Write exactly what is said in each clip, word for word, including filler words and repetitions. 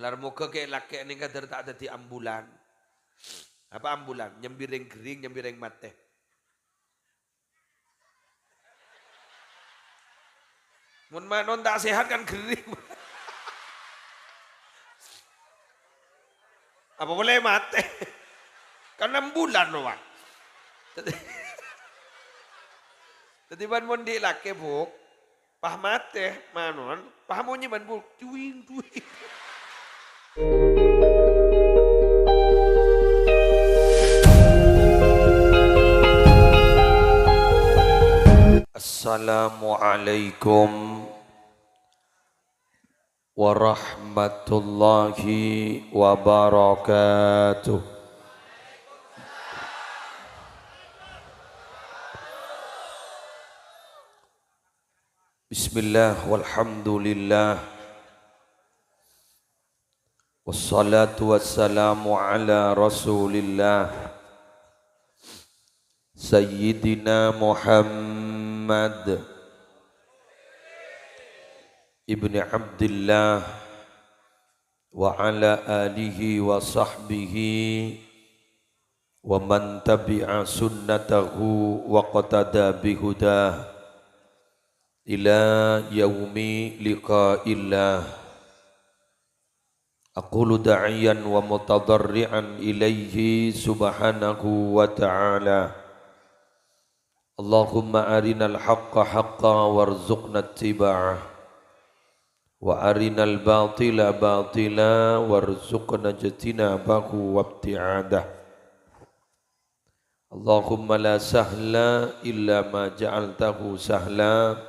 Lar moghâ kè-, lakè' nèng kadhâr ta' dhâddhi ambulan. Apa ambulan? Nyambi rèng ghering, nyambi rèng matè. Mon manon ta' sehat kan ghering. Apa polè matè? Kan ambulan, Pak. Dhâddhi, dhâddhi bân mon andi' lakè, Bu', pas matè manon, pas monyè bân Bu', cuing, cuing. Assalamualaikum warahmatullahi wabarakatuh. Bismillah, walhamdulillah, wassalatu wassalamu ala Rasulillah, Sayyidina Muhammad ibni Abdillah, wa ala alihi wa sahbihi wa man tabi'a sunnatahu waqtada bihudah ila yaumi liqa'illah. Aqulu da'iyan wa mutadarri'an ilaihi subhanahu wa ta'ala. Allahumma arinal haqqa haqqa warzuqna ittiba'ah. Wa arinal batila batila warzuqna ijtinabahu wabti'adah. Allahumma la sahla illa ma ja'altahu sahla,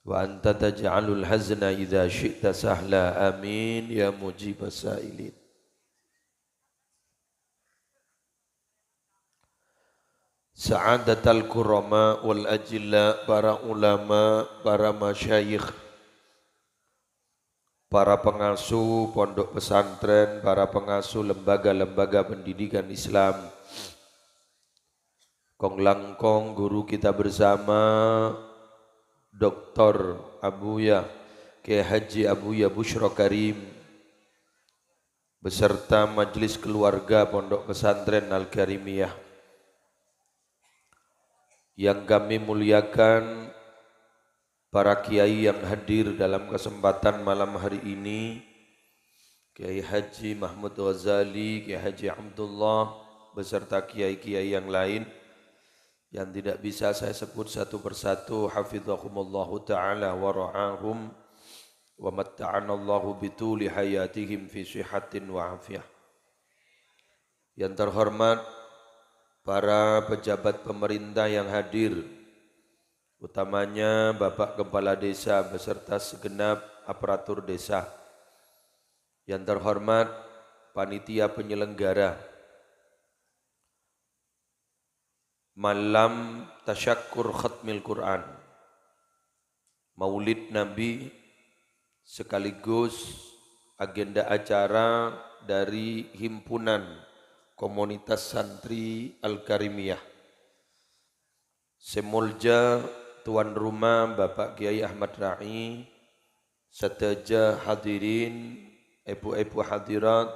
wa anta taj'alul hazna idza syi'ta sahla. Amin, ya mujibas sa'ilin. Sa'adatal kurama wal ajilla, para ulama, para masyayikh, para pengasuh pondok pesantren, para pengasuh lembaga-lembaga pendidikan Islam, kong-langkong guru kita bersama, Doktor Abuya, Kiai Haji Abuya Busyra Karim, beserta majelis keluarga Pondok Pesantren Al-Karimiyah. Yang kami muliakan, para kiai yang hadir dalam kesempatan malam hari ini, Kiai Haji Mahmud Ghazali, Kiai Haji Abdullah, beserta kiai-kiai yang lain yang tidak bisa saya sebut satu persatu, hafizahumullahu ta'ala wa ra'ahum, wa matta'anallahu bituli hayatihim fi sihatin wa afiyah. Yang terhormat para pejabat pemerintah yang hadir, utamanya Bapak Kepala Desa beserta segenap aparatur desa. Yang terhormat panitia penyelenggara malam tasyakkur khatmil Quran, Maulid Nabi, sekaligus agenda acara dari Himpunan Komunitas Santri Al-Karimiyah. Sè molja tuan rumah Bapak Kiai Ahmad Ra'i, sadhâjâ hadirin, èbhu-èbhu hadirat,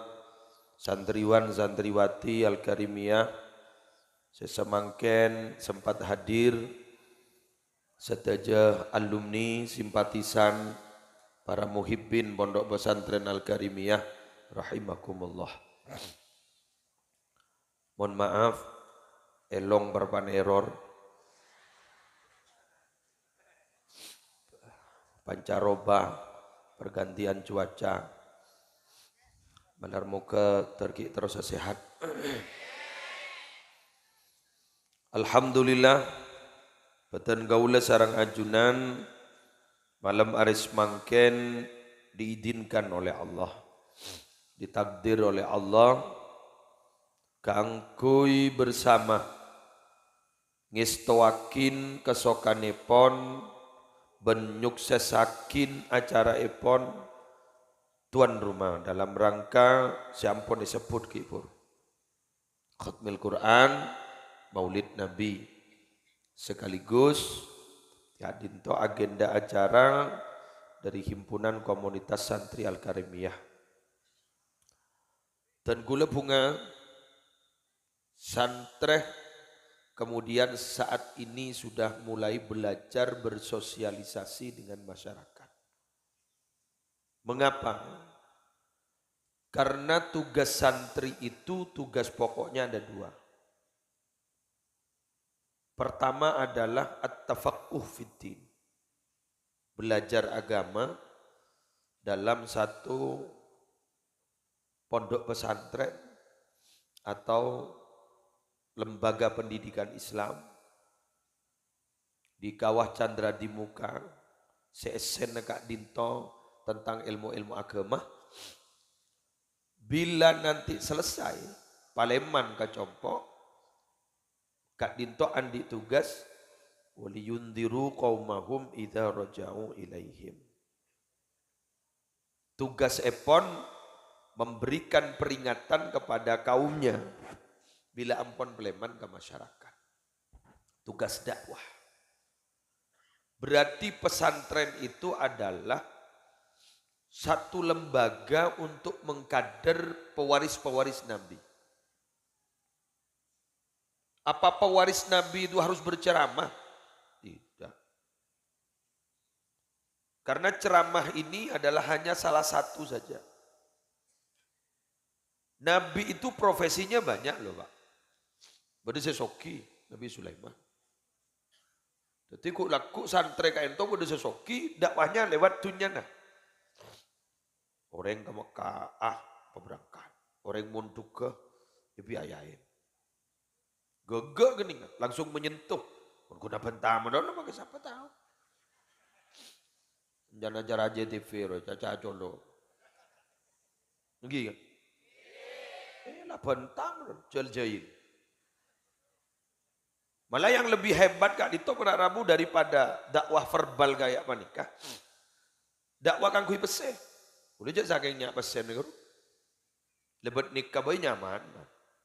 santriwan santriwati Al-Karimiyah, sè samangkèn sempat hadir, sadhâjâ alumni, simpatisan, para muhibbin Pondok Pesantren Al-Karimiyah, rahimakumullah. Mohon maaf, èlong parpan error. Pancaroba, pergantian cuaca. Malar moghâ tergi terus sehat. Alhamdulillah, bhâdhân kaulâ sareng ajunan malem arè samangkèn diizinkan oleh Allah, ditakdir oleh Allah kaangghuy bersama ngèstowaghin kasokanèpon bân nyuksèsaghin acaraèpon tuan rumah dalam rangka sè ampon èsebbhut ghi' bhuru. Khatmil Quran, Maulid Nabi, sekaligus ka'dinto agenda acara dari Himpunan Komunitas Santri Al-Karimiyah. Dan kaulâ bhunga santrè kemudian saat ini sudah mulai belajar bersosialisasi dengan masyarakat. Mengapa? Karena tugas santri itu, tugas pokoknya ada dua. Pertama adalah at-tafaqquh fid din. Belajar agama dalam satu pondok pesantren atau lembaga pendidikan Islam di Kawah Candra di Muka, sè èssèna ka'dinto tentang ilmu-ilmu agama. Bila nanti selesai, palèman ka compo', ka'dinto andi' tugas, "Waliyundhiru qaumahum idza raja'u ilaihim." Tugas èpon memberikan peringatan kepada kaumnya bila ampon palèman ka masyarakat. Tugas dakwah. Berarti pesantren itu adalah satu lembaga untuk mengkader pewaris-pewaris Nabi. Apa pewaris Nabi itu harus berceramah? Tidak. Karena ceramah ini adalah hanya salah satu saja. Nabi itu profesinya banyak loh, Pak. Bâdâ sè soghi, Nabi Sulaiman. Dhâddhi ghu'-lagghu' santrè ka'dinto bâdâ sè soghi, dakwahnya lewat dunnyana. Orèng ka Mekkah, ah, paberangkat. Orèng mondhugghâ, èbiayaè. Ghâgghâ' kènèng, langsung menyentuh. Mon ghuna bhânta malolo, mangkè sapa tao? Jana acara J T V ro, caca colo. Èngghi, kan? Eh, la bhânta malolo, jal jail. Malah yang lebih hebat ka'dinto para rabu daripada dakwah verbal kaya panèka. Dakwah kaangghuy pèssè. Kaulâ jhâ' sakèng nya' pèssèna, ghuru. Lebât nèka bhâi nyaman,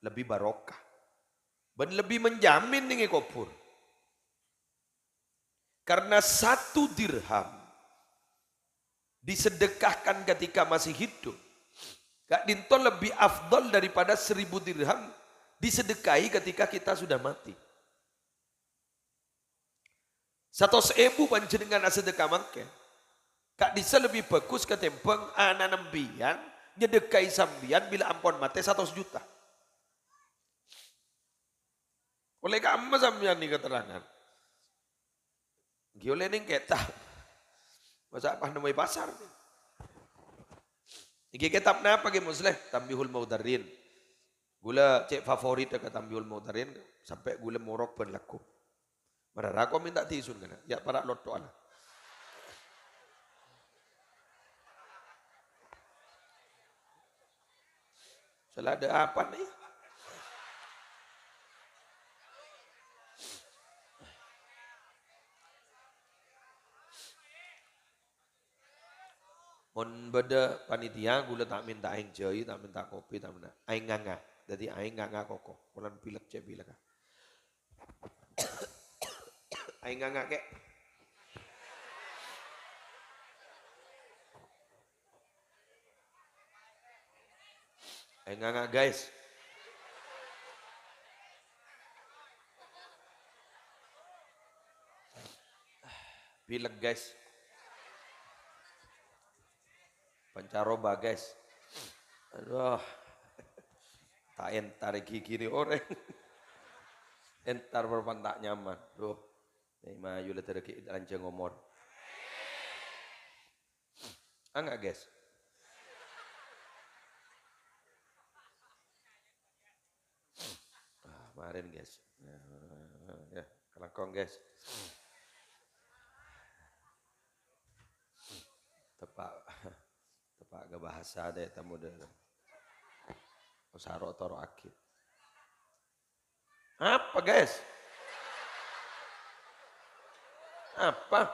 lebbi barokah. Bân lebbi menjamin nèng è kobhur. Karena satu dirham disedekahkan ketika masih hidup, ka'dinto lebbi afdal daripada seribu dirham disedekahi ketika kita sudah mati. Satos èbu panjhennengngan asedekah mangkèn, ka'dissa lebbi bhâghus katèmbhâng ana'na sampèyan nyedekahi sampèyan bilâ ampon matè satos juta. Ollè ka'emma sampèyan nèka keterangan? Èngghi ollè nèng kètab. Masa' pas nemmo è pasar? Nèka kètab napa, Kè Musleh? Tanbihul Mughtarrin. Ghulâ cè' favorit ka Tanbihul Mughtarrin, sampè' ghulâ morok bân lagghu. Mara ra ko mènta tisun kana, ya' para' lotto'a la. Salah ada apa nih? Mon bâdâ panitia, ghulâ ta' mènta aèng jhâi, ta' mènta kopi, ta' mènta aèng nganga'. Dhâddhi aèng nganga' koko. Polana pilek cè' pilek, ah. Aèng nganga', Kè. Aèng nganga', guys. Pilek, guys. Pancaroba, guys. Aduh. Ta' entar gigi ni orèng. Entar perpan ta' nyaman. Duh. Nèng mayu la dârâghi lanjhâng omor. Anga', guys. Ah, marèn, guys. Ya, ya, kalangkong, guys. Teppa', teppa' ka bahasa dâ' tamoddhâ. Osaro toro'aghi. Apa, guys? Apa?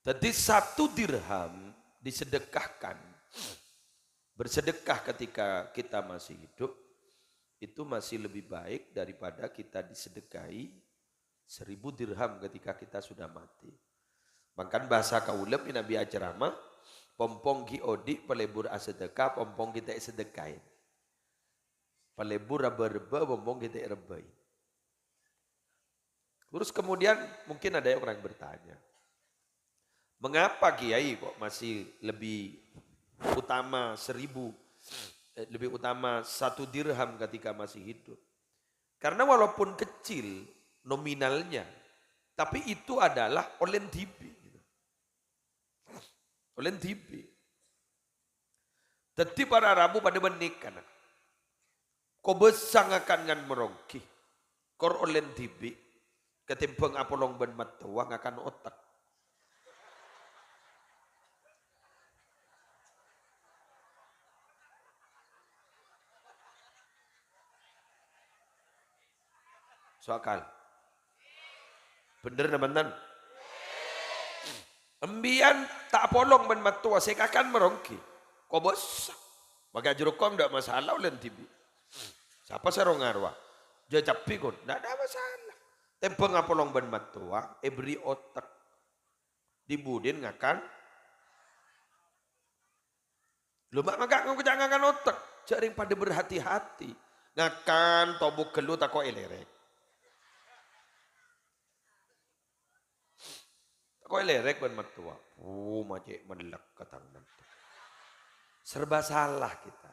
Jadi satu dirham disedekahkan, bersedekah ketika kita masih hidup, itu masih lebih baik daripada kita disedekahi Seribu dirham ketika kita sudah mati. Mangkana bhâsa kaulâ mènabi acerama, pompong ghi' odi' palebur asadheka, pompong ghi' ta' èsadhekaè. Palebur rèbâ-rèbâ, pompong ghi' ta' èrebbâi. Terus kemudian mungkin ada orang bertanya, "Mengapa Kiai kok masih lebih utama seribu, eh, lebih utama satu dirham ketika masih hidup?" Karena walaupun kecil nominalnya, tapi itu adalah ollèna dhibi', gitu. Ollèna dhibi'. Dhâddhi para rabu padâ bân nèka, na. Kobâsa ngakan ngan maronggi, kor ollèna dhibi', katèmbhâng apolong bân mattowa ngakan otek. So akal? Bhender napa enten? Embiyan ta' apolong bân mattowa sè kakan maronggi. Kobâsa. Makè jhârokong ta' masalah ollèna dhibi'. Sapa sè ro-ngarowa? Jhâ' cabbhi, kon. Ta' ada masalah. Tèmbhâng apolong bân mattowa, èberri' otek. Dhi-budhina ngakan. Lho, ma' mangka ngoca'na ngakan otek, jhâ' rèng padâ berhati-hati. Ngakan tobu ghâllu tako' èlèrèk. Tako' èlèrèk bân mattowa. Oh, ma' cè' mellek ka tang mattowa. Serba salah kita.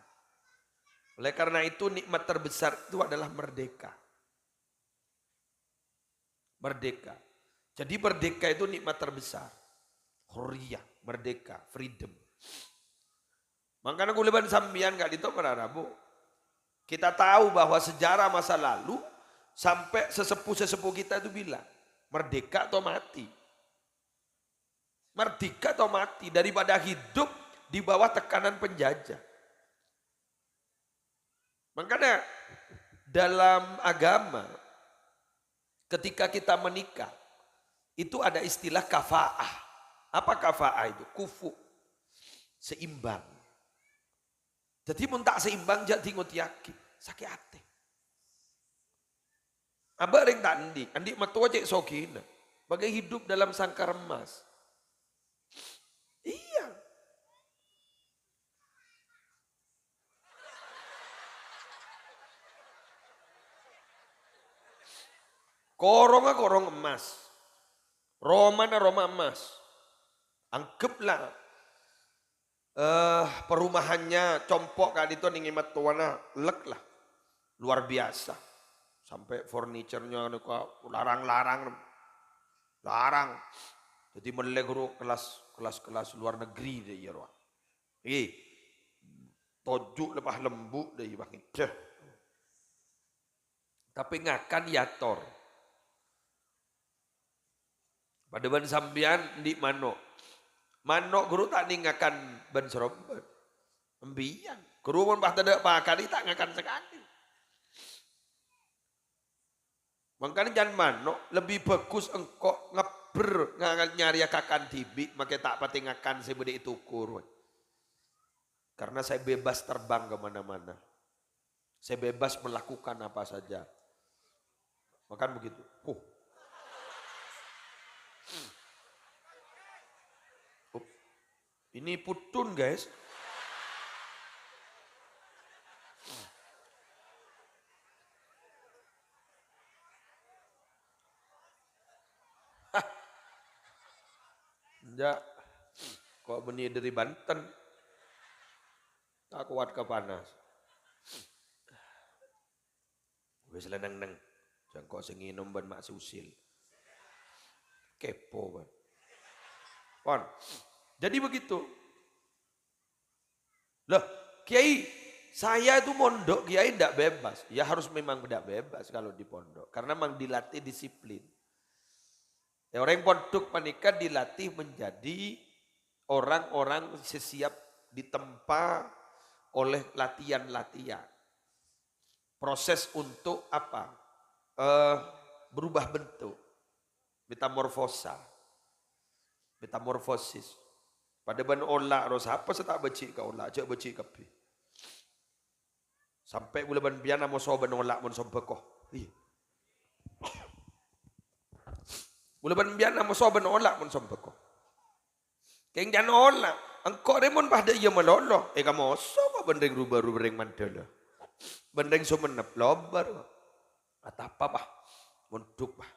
Oleh karena itu, nikmat terbesar itu adalah merdeka. Merdeka. Jadi merdeka itu nikmat terbesar. Hurriyah, merdeka, freedom. Mangkana kaulâ bân sampèyan ka'dinto para rabu. Kita tahu bahwa sejarah masa lalu sampai sesepuh-sesepuh kita itu bilang, "Merdeka atau mati." Merdeka atau mati daripada hidup di bawah tekanan penjajah. Makanya dalam agama, ketika kita menikah, itu ada istilah kafaah. Apa kafaah itu? Kufu. Seimbang. Dhâddhi mon ta' seimbang, jhâ' dingotèyaghi. Sakè' atè. Abâ' rèng ta' andi', andi' mattowa cè' sogina. Bâgâi hidup dalam sangkar emas. Iyâ. Korongnga korong emmas. Romana roma emmas. Anggheplah, eh, perumahannya compo' ka'dinto nèng è mattowana, lek lah. Luar biasa. Sampai furniturnya nèka larang-larang. Larang. Dhâddhi mellè ghuru kelas, kelas-kelas luar negeri dâ' iyâ rowa. Ih, toju' lepah lembu' dâ' iyâ bângèdhâ. Tapè ngakan èyator. Padâ bân sampèyan andi' mano'. Mano' ghuru ta' nèng ngakan bân-sarombân. Embiyan. Ghuru mon pas tadâ' pakanè ta' ngakan sakalè. Mangkana can mano' lebbi bhâghus engko' ngabbher nga-, nyarèya kakan dhibi', makè ta' patè ngakan sè bâdâ è toko rowa. Karena saya bebas terbang ke mana-mana. Saya bebas melakukan apa saja. Makan begitu. Huh. Up. Ini putun, guys. Enjâ'. Ko' bânnè dâri Banten. Ta' kowat ka panas. Wis la neng-neng. Jhâ' engko' sè ngènom bân Ma' Susil. Kepo, bân. Pon. Jadi begitu. Loh, Kiai, saya itu mondok, Kiai ndak bebas. Ya harus memang tidak bebas kalau di pondok. Karena memang dilatih disiplin. Ya, orang pondok panèka dilatih menjadi orang-orang sè siap ditempa oleh latihan-latihan. Proses untuk apa? Eh, berubah bentuk. Metamorfosa. Metamorfosis. Padâ bân ola', ro sapa sè ta' bâji' ka ola', jhâ' bâji' kabbhi. Sampè' bulâ bân pèyan amoso bân ola' mon sombhâko. Ih. Kaulâ bân sampèyan amoso bân ola' mon sombâko. Kèng jhâ' ola', engko' rè mon padâ iyâ malolo, èkamoso kok bân rèng Rubaru, rèng Mandhâlâ. Bân rèng Songennep, lobâr kok. Atapa, Pak? Mondhuk, Pak.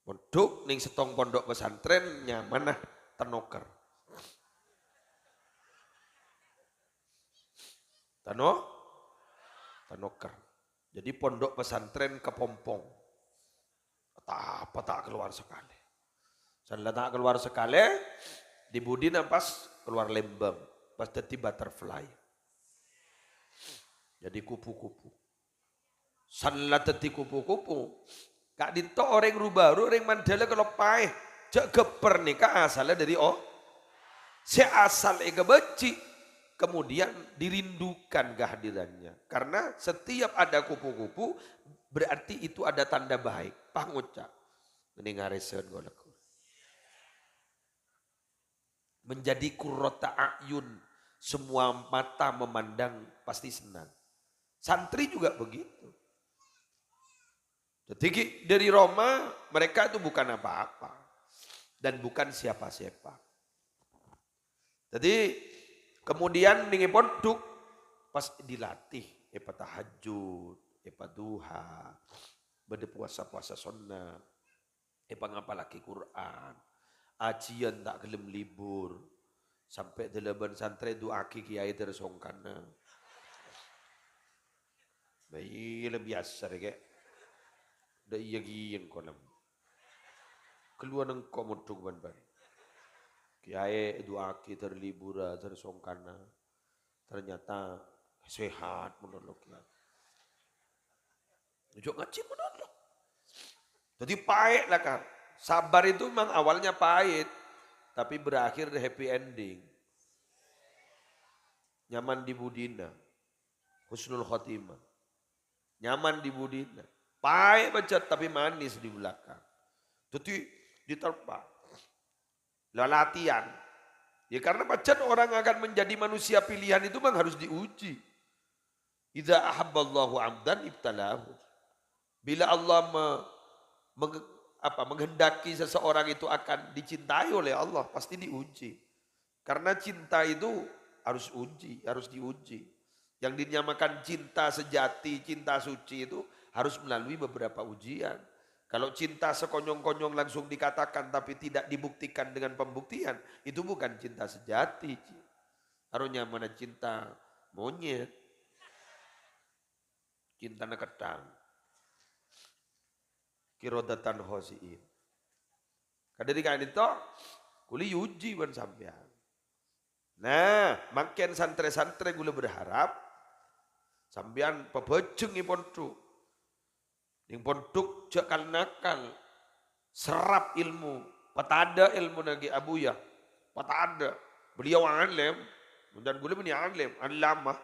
Mondhuk nèng sèttong pondhuk pesantren nyamana Tanoker. Tano? Tanoker. Jadi pondhuk pesantren kepompong. Atapa ta' kalowar sakalè. San la ta' kalowar sakalè, di budina pas kalowar lembang, pas dhâddhi butterfly. Jadi kupu-kupu. San la dhâddhi kupu-kupu. Ka'dinto orèng Rubaru, orèng Mandhâlâ kaloppaè. Jhâ' ghâbây nèka asalla dhâri o-, sè asal èkabâji', kemudian dirindukan kehadirannya. Karena setiap ada kupu-kupu, berarti itu ada tanda baik. Pas ngoca', "Ngènè ngarèsèn kaulâ." Menjadi qurrata a'yun, semua mata memandang pasti senang. Santri juga begitu. Jadi ki-, dari Roma mereka itu bukan apa-apa dan bukan siapa-siapa. Jadi kemudian nèng è pondhuk pas dilatih, èpatahajjud, èpaduha, bâdâ puasa-puasa sonnat, èpangapallaghi Qur'an, ajiyân ta' ghellem libur, sampè' dâlâ bân santrè du'aaghi kèyaè dâr songkana. Bâ iyâ la biyasa rè, Kè'. Dâ' iyâ ghi' engko' nem. Kalowar engko' mondhuk bân-bân. Kèyaè èdu'aaghi dâr libura, dâr songkana. Ternyata sehat malolo kèyaè. Ojo ngajhi malolo. Jadi pahit lah, Kak. Sabar itu memang awalnya pahit, tapi berakhir happy ending. Nyaman di budina. Husnul khotimah. Nyaman di budina. Pahit pajhât tapi manis di belakang. Jadi diterpa. Lah, latihan. Ya, karena pajhât orang akan menjadi manusia pilihan itu memang harus diuji. "Idza ahabballahu 'abdan ibtalahu." Bila Allah me-, menge-, apa, menghendaki seseorang itu akan dicintai oleh Allah, pasti diuji. Karena cinta itu harus uji, harus diuji. Yang dinamakan cinta sejati, cinta suci itu harus melalui beberapa ujian. Kalau cinta sekonyong-konyong langsung dikatakan tapi tidak dibuktikan dengan pembuktian, itu bukan cinta sejati, Ji. Aro nyamana cinta monyet. Cintana kethang. Qiradatan khasi'in. Kadhâri ka'dinto, kaulâ èuji bân sampèyan. Nah, mangkèn santrè-santrè kaulâ berharap sampèyan pabhâjheng è pondhuk. Nèng pondhuk jhâ' kal-nakal. Serap ilmu, patadâ' ilmuna Kè Abuya. Patadâ'. Beliau alim. Mon kaulâ bânnè alim, allamah.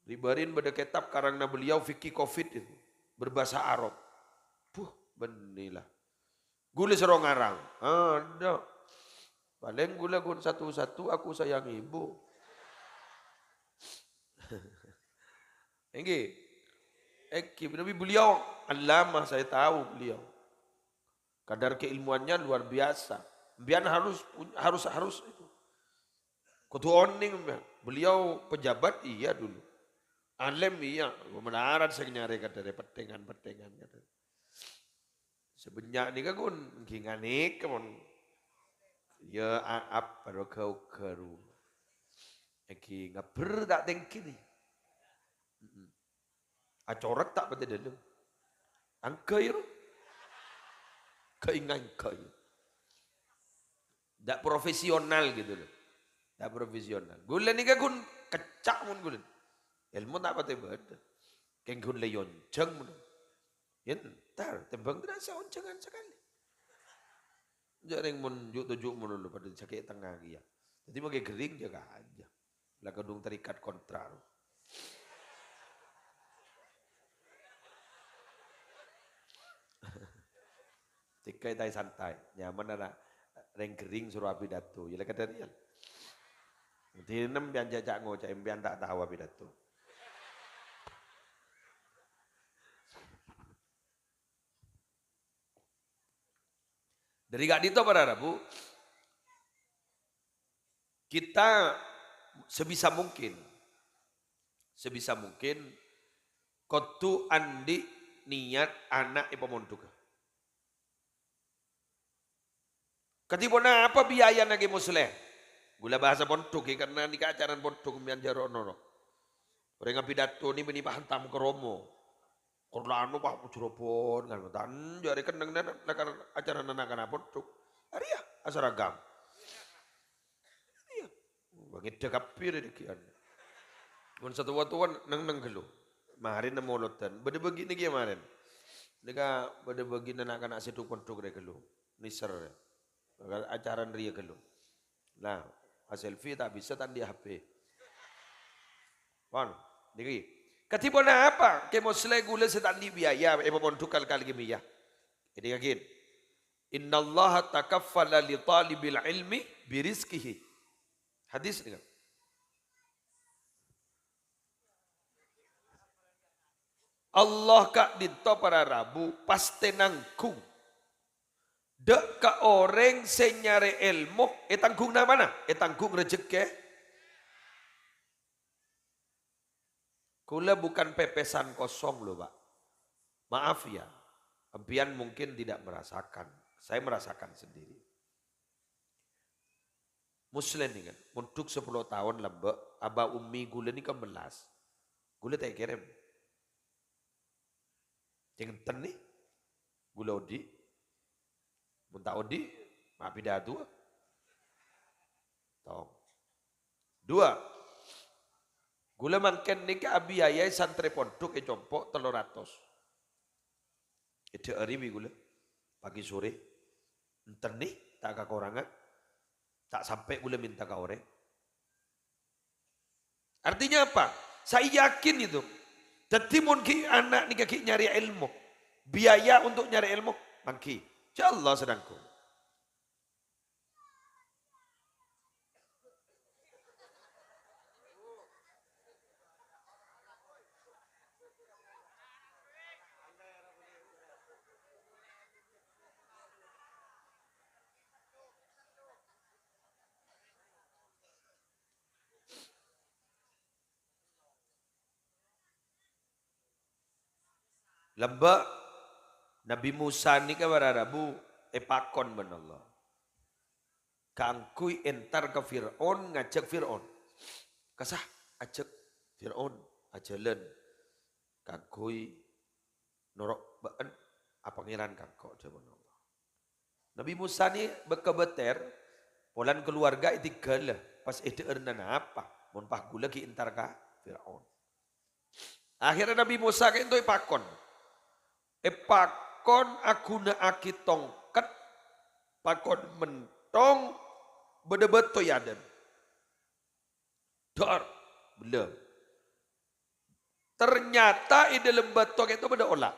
Ri-, bâri'na bâdâ kètab karanganna beliau fikih covid itu, berbahasa Arab. Buh, bânnè la. Kaulâ soro ngarang. Adâ'. Palèng kaulâ ghun satu-satu, Aku Sayang Ibu. Èngghi. Èngghi, tapi beliau allamah, saya tahu beliau. Kadar keilmuannya luar biasa. Sampèyan harus pun-, harus, harus itu. Kodhu onèng sampèyan. Beliau pejabat, iya dulu. Alim, iya. Malarat sè nyarè kadhârâ pettèngan-pettèngan kadhârâ. Sè bânnya' nèka ghun, èngghi nganèka mon. Ya, a-, apa ro gau-garu. Èngghi ngabbher ta' tèngghi nè. Mm-mm. Acorèk ta' patè dâlem. Angghâi ro. Ghâi-ngangghâi. Ndak profesional gitu loh. Ndak profesional. Ghulâ nèka ghun kècca' mon ghulâ. Èlmo ta' patè bâdâ. Kèng ghun la èyonjhâng mon. Yèn entar, tèmbhâng terasa onjhângan sakalè. Jhâ' rèng mon ju'-toju' mon lo padâ sakè' tengnga kèya. Dhâddhi mangkè ghering jâgâ ajâ. La kadhung terikat kontrak. Tèkka è taè santai, nyaman ana' rèng ghering soro apidato. Ya la kadhâriyân. Dhinem sampèyan jhâ' ngoca' sampèyan ta' tao apidato. Dhâri ka'dinto para rabu, kita sebisa mungkin, sebisa mungkin kodhu andi' niyat ana' èpamondhughâ. Kadhi ponapa biayana Kè Musleh? Ghulâ bahasa pondhuk, karna nèka acarana pondhuk, sampèyan jhâ' ro'-noro'. Orèng apidato nè bânnè paham tam ka romo. Korlano, Pak, jhurobân, kan, tan, jhâ' rè kennengnganna lakar acarana na'-kana' pondhuk. Arèya, asaragam. Iyâ. Wah, ngèdhâ kabbhi rè dhâggi'ân. Mon satowa-towa neng-neng ghâllu. Marèna molodhân. Bâdâ bâgina kèya marèn. Nèka bâdâ bâgina na'-kana' sè dhuk-pondhuk rè ghâllu. Nèser rè. Acarana rèya ghâllu. Nah, selfie ta' bisa ta' andi' H P. Pon, nèka. Kadhi ponapa? Kè Musleh ghulâ sè ta' andi' biaya, èpamondhuk kal-kal kèmèya. Èdhingngaghi. "Innallaha takaffala li talibil ilmi birizqihi." Hadis nèka. Allah ka'dinto para rabu pastè nangghung. Dâ' ka orèng sè nyarè èlmo, ètangghung napana? Ètangghung rejhekkè. Kaulâ bukan pepesan kosong, lho, Pak. Maaf, ya, empiyan mungkin tidak merasakan. Saya merasakan sendiri. Musleh nèka, mondhuk sapolo taon lambâ', aba ummi ghulâ nèka mellas. Ghulâ ta' èkèrèm. Cè' ngènten nè, ghulâ odi'. Mon ta' odi', ma' pidatowa. Tong. Dua, ghulâ mangkèn nèka abiayaè santrè pondhuk è compo' tello ratos. Èdhâ'âri bi' ghulâ, pagi sore. Enten nè, ta' kakorangan. Ta' sampè' ghulâ mènta ka orèng. Artinya apa? Saya yakin itu. Dhâddhi mon ghi' ana' nèka ghi' nyarè èlmo, biaya untuk nyarè èlmo, mangghi. Insyaallah sè nangghung. Lambâ', Nabbhi Mosa nèka para rabu èpakon bân Allah kaangghuy entar ka Fir'aun, ngajhâk Fir'aun. Kassa ajhâk Fir'aun ajhâlân kaangghuy noro' bâ'en, a Pangèran ka engko', dhâbuna Allah. Nabbhi Mosa nè bâkka bâter, polana kalowarga ètèghâlâ, pas èdhâ'âr napa, mon pas ghulâ ghi' entar ka Fir'aun. Akhèrra Nabbhi Mosa ka'dinto èpakon. Èpakon aghuna'aghi tongket, pakon menthong, bâdâ bâto è adâ'na. Dâr, bellâ. Ternyata è dâlem bâto ka'dinto bâdâ ola'.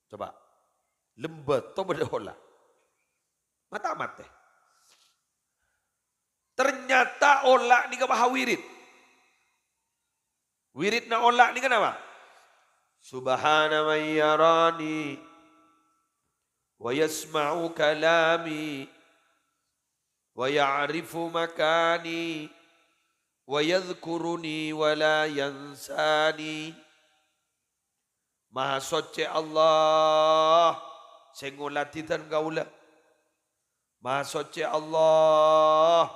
Coba. Lem bâto bâdâ ola'. Mata matè. Ternyata ola' nèka paha wirid. Wiridna ola' nèka napa? "Subhana man yarani wa yasma'u kalami wa ya'rifu makani wa yadhkuruni wa la yansani." Maha Soccè Allah sè ngolatè dân kaulâ. Maha Soccè Allah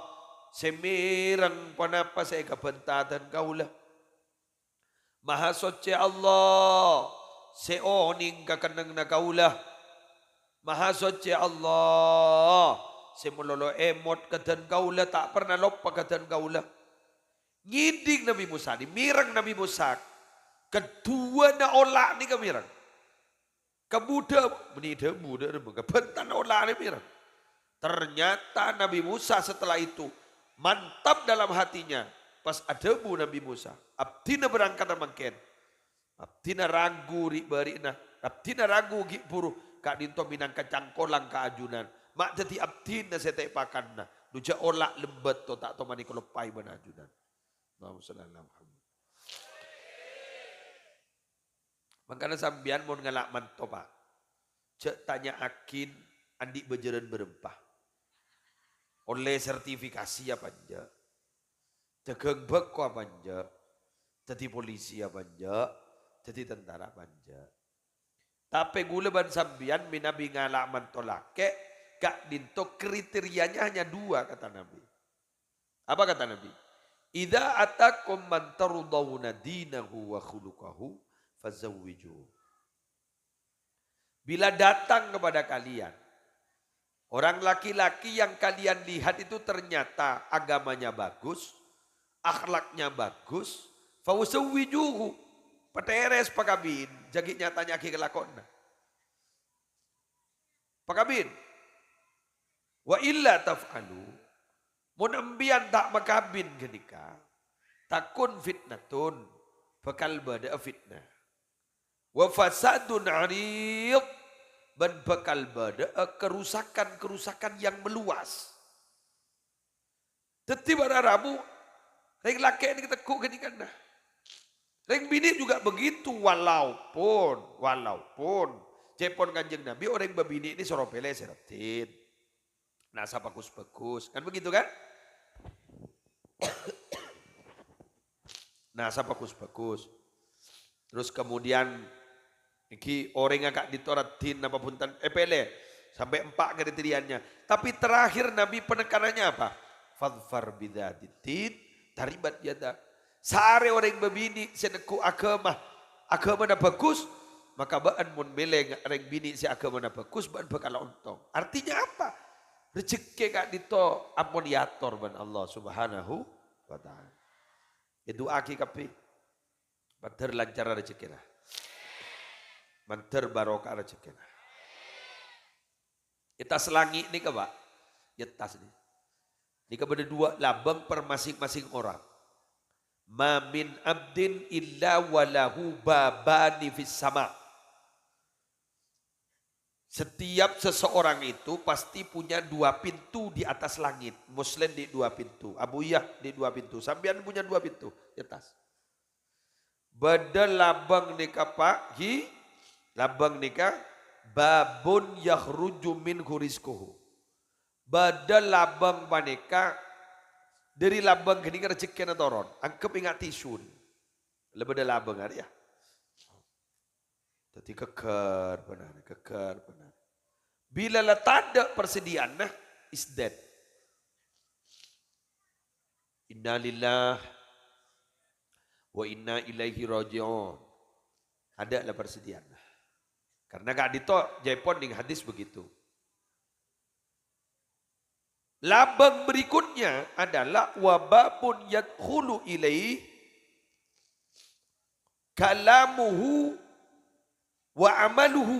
sè mèreng ponapa sè èkabhânta dân kaulâ. Maha Soccè Allah sè onèng ka kennengnganna kaulâ. Maha Soccè Allah sè malolo èmot ka dân kaulâ, ta' parna loppa ka dân kaulâ. Ngèdhing Nabbhi Mosa, di-, mèreng Nabbhi Mosa. Kaduwâna ola' nèka mèreng. Kabudhâ-, bânnè dhâbu, dhâ-, dhâbu, kabhântan ola' nè mèreng. Ternyata Nabbhi Mosa setelah itu mantap dalam hatinya. Pas adhâbu Nabbhi Mosa, "Abdhina berangkat mangkèn." Abdhina ragu ri'-bâri'na, abdhina ragu ghi' bhuru ka'dinto mènangka cangkolang ka ajunan. Ma' dhâddhi abdhina sè ta' èpakanna, dhu jhâ' ola' lem bâto ta' toman èkaloppaè bân ajunan. Allahumma shalli ala Muhammad. Mangkana sampèyan mon ngala' manto, Pak, jhâ' tanya'aghin andi' bâjârân bârâmpa. Ollè sertifikasi apa enjâ'? Dhâghâng bhâko apa enjâ'? Dhâddhi polisi apa enjâ'? Dhâddhi tentara apa enjâ'? Tapè ghulâ bân sampèyan mènabi ngala' manto lakè', ka'dinto kriterianya hanya dua, kata Nabi. Apa kata Nabi? "Idza atakum man tardhauna dinahu wa khuluqahu, fazawwijuhu." Bila datang kepada kalian orang laki-laki yang kalian lihat itu ternyata agamanya bagus, akhlaknya bagus, fazawwijuhu, paterres pakabin, jhâ' ghi' nyatanya'aghi kalakowanna. Pakabin. "Wa illa taf'alu," mon empèyan ta' makabin ghânèka, "takun fitnatun," bhâkal bâdâ'â fitnah. "Wa fasadun 'arid," bân bhâkal bâdâ'â karusakan-karusakan yang meluas. Dhâddhi para rabu, rèng lakè' nèka tegghu' ghânèkana. Rèng binè' juga begitu, walaupun, walaupun ca'èpon Kanjeng Nabi orèng bâbinè' nèka soro pèlè sè raddhin. Nah, sè bhâghus-bhâghus. Kan begitu, kan? Nah, sè bhâghus-bhâghus. Terus kemudian, èngghi orèngnga ka'dinto raddhin napa bhunten, èpèlè sampè' empa' kriterianya. Tapi terakhir Nabi penekanannya apa? "Fadfar bidzatiddin taribat yadak." Saarè orèng bâbinè' sè negghu' aghâma, aghâmana bhâghus, maka bâ'ân mon mèlè nga-, rèng binè' sè aghâmana bhâghus, bâ'ân bhâkal ontong. Artinya apa? Rejhekkè ka'dinto ampon èator bân Allah Subhanahu wa Ta'ala. Èdu'aaghi kabbhi. Mandhâr lancar rejhekkèna. Mandhâr barokah rejhekkèna. È attas langngè' nèka, Pak. È attas nèka. Nèka bâdâ dua labâng per masing-masing orang. "Ma min abdin illa walahu babani fis sama." Setiap seseorang itu pasti punya dua pintu di atas langit. Muslim di dua pintu. Abuya di dua pintu. Sampèyan punya dua pintu di atas. Bâdâ labâng nèka, Pak, ghi, labâng nèka, "babun yakhruju minhu rizquhu." Bâdâ labâng panèka, dâri labâng ghânèka rejhekkèna toron. Angghep ènga' tisu. La bâdâ labâng arèya. Dhâddhi ghâgghâr bhender, ghâgghâr bhender. Bilâ la tadâ' parsadhiyâanna, is dead. Innalillahi wa inna ilaihi raji'un. Tadâ' la parsadhiyâanna. Karena ka'dinto jhâ' èpon nèng hadis begitu. Labâng berikutnya adalah wa babun yadkhulu ilaihi kalamuhu wa amaluhu.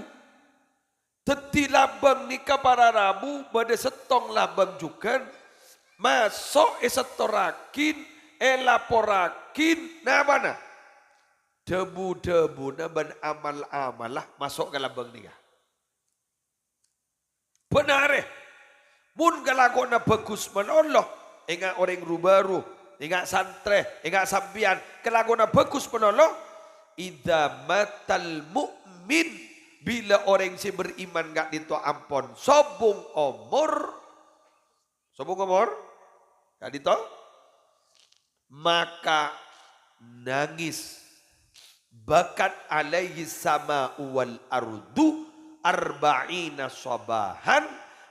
Dhâddhi labâng nèka para rabu bâdâ sèttong labâng jhughân, maso' èsèttorraghi, èlaporraghi, napana? Dhâbu-dhâbuna bân amal-amalla maso' ka labâng nèka. Bhender arè, mon kalakowanna bhâghus malolo, ènga' orèng ru-bâru, ènga' santrè, ènga' sampèyan, kalakowanna bhâghus malolo, idza matal mu'min, bilâ orèng sè beriman ka'dinto ampon sobung omor, sobung omor, ka'dinto, maka nangis. Bakat alaihi sama'u wal ardu arba'ina shabahan,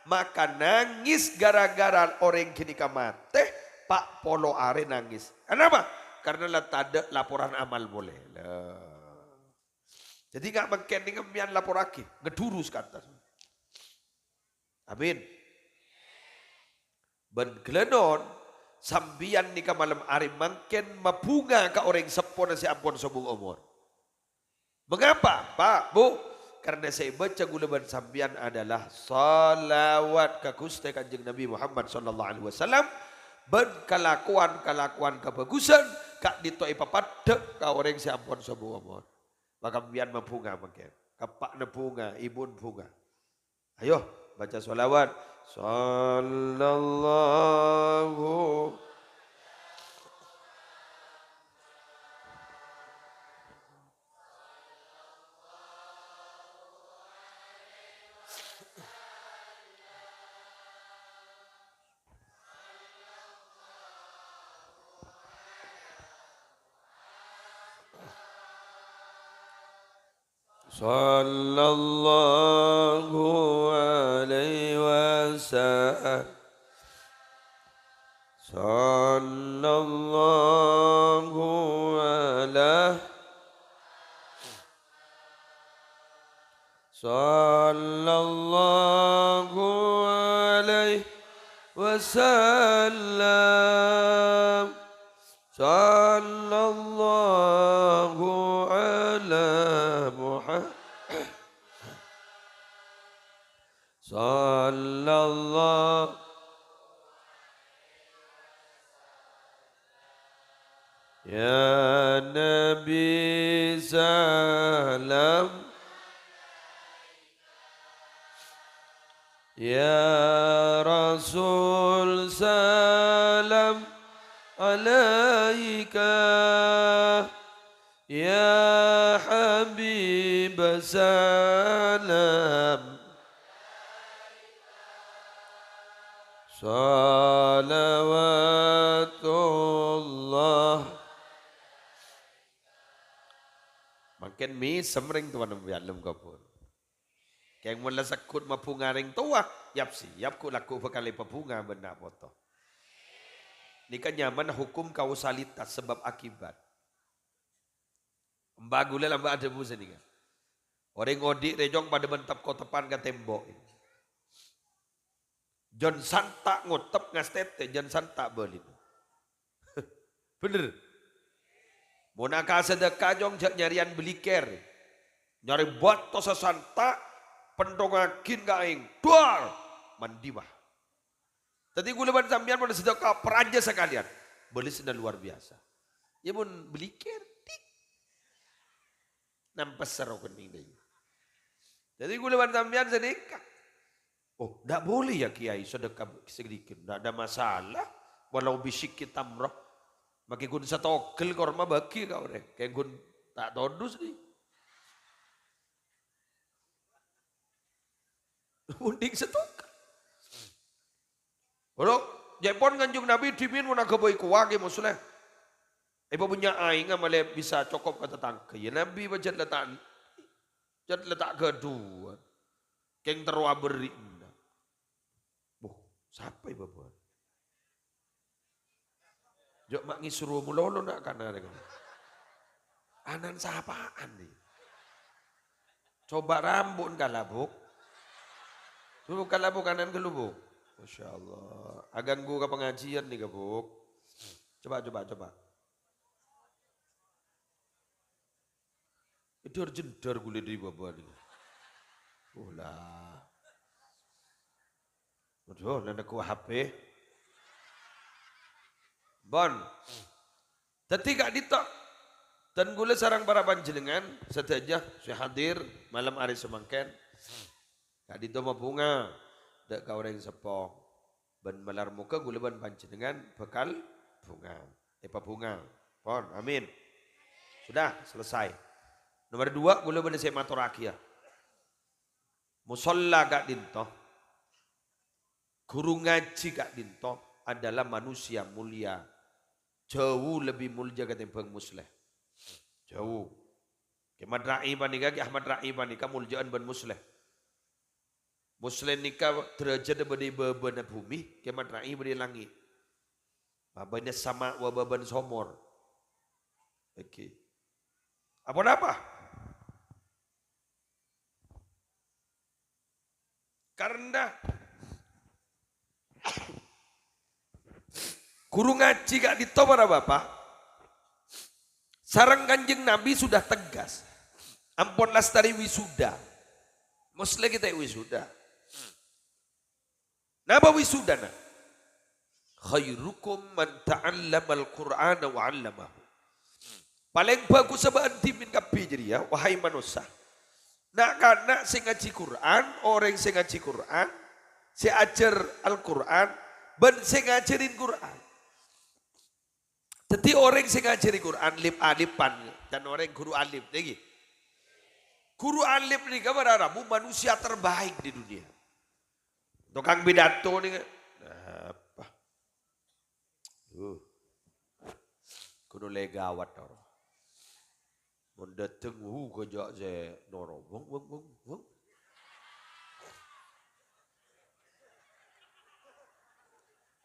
maka nangis gara-gara orèng ghânèka matè, pa' polo arè nangis. Kenapa? Karena la tadâ' laporan amal polè. Lah. Dhâddhi, nga' mangkèn nèng sampèyan laporraghi, ngedurus ka attas. Amin. Bân ghâlânon, sampèyan nèka malem arè mangkèn mabhunga ka orèng seppona sè ampon sobung omor. Mengapa, Pak, Bu? Karena sè èbâca ghulâ bân sampèyan adalah shalawat ka Ghustè Kanjeng Nabi Muhammad sallallahu alaihi wasallam, bân kalakowan-kalakowan kabhâghusân ka'dinto èpapaddhâ' ka orèng sè ampon sobung omor. Maka sampèyan mabhunga mangkèn. Eppa'na bhunga, èbuna bhunga. Ayo, baca shalawat. Sallallahu. Sallallahu alaihi wasallam. Sallallahu ala. Sallallahu alaihi wasallam. Sallallahu ala Muhammad. Sallallahu. Ya Nabi salam. Ya Rasul salam alaika. Ya Habib salam salawatullah. Mangkèn mèsem rèng towana bi' alem kabur. Kèng mon la segghut mabhunga rèng towa, yap-siyap ghu' lagghu' bhâkal èpabhunga bân na' poto. Nèka nyamana hukum kausalitas, sebab akibat. Emba' ghulâ lamba' adhâbu sanèka. Orèng odi' rèyong padâ mentep kotepan ka tembok. Jân santa' ngotep ngastètè, jân santa' bâlina. Bhender. Mon akasadhâka, jong, jhâ' nyarèyan beliker. Nyarè bâto sasanta', penthongngaghin ka aèng. Duwâr! Mandi, wah. Dhâddhi ghulâ bân sampèyan mon sadhâka, parajâ sakalèyan. Bâlessanna luar biasa. Iyâ, mon beliker, tik. Nampes saro kennèng dhâjâ. Dhâddhi ghulâ bân sampèyan sanèka. Oh, ndak boleh ya, Kiai, sedekah sedikit. Ndak ada masalah. Walau bisyiqqi tamrah. Makè ghun satogel korma bagi ka orèng. Kèng ghun ta' todus, nih. Mending satogel. Olo, jhâ' pon Kanjeng Nabi dhimèn mon aghâbây kowa, Kè Musleh. Èpabânnya' aèngnga malè bisa cokop ka tatangghâ. Ya, Nabi pajhât la ta', pajhât la ta' ghâdhuwân. Kèng terro aberri'na. Boh, sapa è bâbâna? Jhâ' ma' ngèsoro malolo na'-kana' rèng. Anan sapa'an, nih? Coba rambu'en kala, Bu'. Coba kala, Bu', kanan ghâllu, Bu'. Masya Allah. Aghânggu ka pangajiân nèka, Bu'. Coba, coba, coba. Èdhâr-jendhâr ghulâ dâri bâbâ nèka. Olah. Aduh, la neggu' H P. Bon. Dhâddhi ka'dinto, dân ghulâ sareng para panjhennengngan sadhâjâ sè hadir malem arè samangkèn, ka'dinto mabhunga dâ' ka orèng seppo. Bân malar moghâ ghulâ bân panjhennengngan bhâkal bhunga. Èpabhunga. Pon, amin. Sudah, selesai. Nomor dua, ghulâ bân sè matorraghiyâ. Mosolla ka'dinto, ghuru ngajhi ka'dinto adalah manusia mulia, jhâu lebbi molja katèmbhâng Musleh. Jhâu. Kè Mat Ra'i panèka, Kè Ahmad Ra'i panèka molja'an bân Musleh. Musleh nèka dârâjhâddhâ bâdâ è bâbâna bhumè, Kè Mat Ra'i bâdâ è langngè'. Ma bâinnas sama' wa bâbâna somor. Èngghi. Aponapa? Karena ghuru ngajhi ka'dinto, para bapa', sareng Kanjeng Nabi sudah tegas, ampon lastarè wisuda. Musleh kèta' wisuda. Napa wisudana? "Khairukum man ta'allamal Qur'ana wa 'allamahu." Palèng bhâghussa bâ'na dhimèn kabbhi jârèya, wahai manossa, na'-kana' sè ngajhi Qur'an, orèng sè ngajhi Qur'an, sè ajhâr Al-Qur'an, bân sè ngajhârin Qur'an. Dhâddhi orèng sè ngajhâri Qur'an lip-alipan, can orèng ghuru alim, nèngghi. Ghuru alim nèka para rabu manusia terbaik di dunia. Tokang pidato nèka, apa? Duh. Kudu lè gawat, tor. Mon dâteng, wu, kajâ' sè noro. Weng, weng, weng, weng.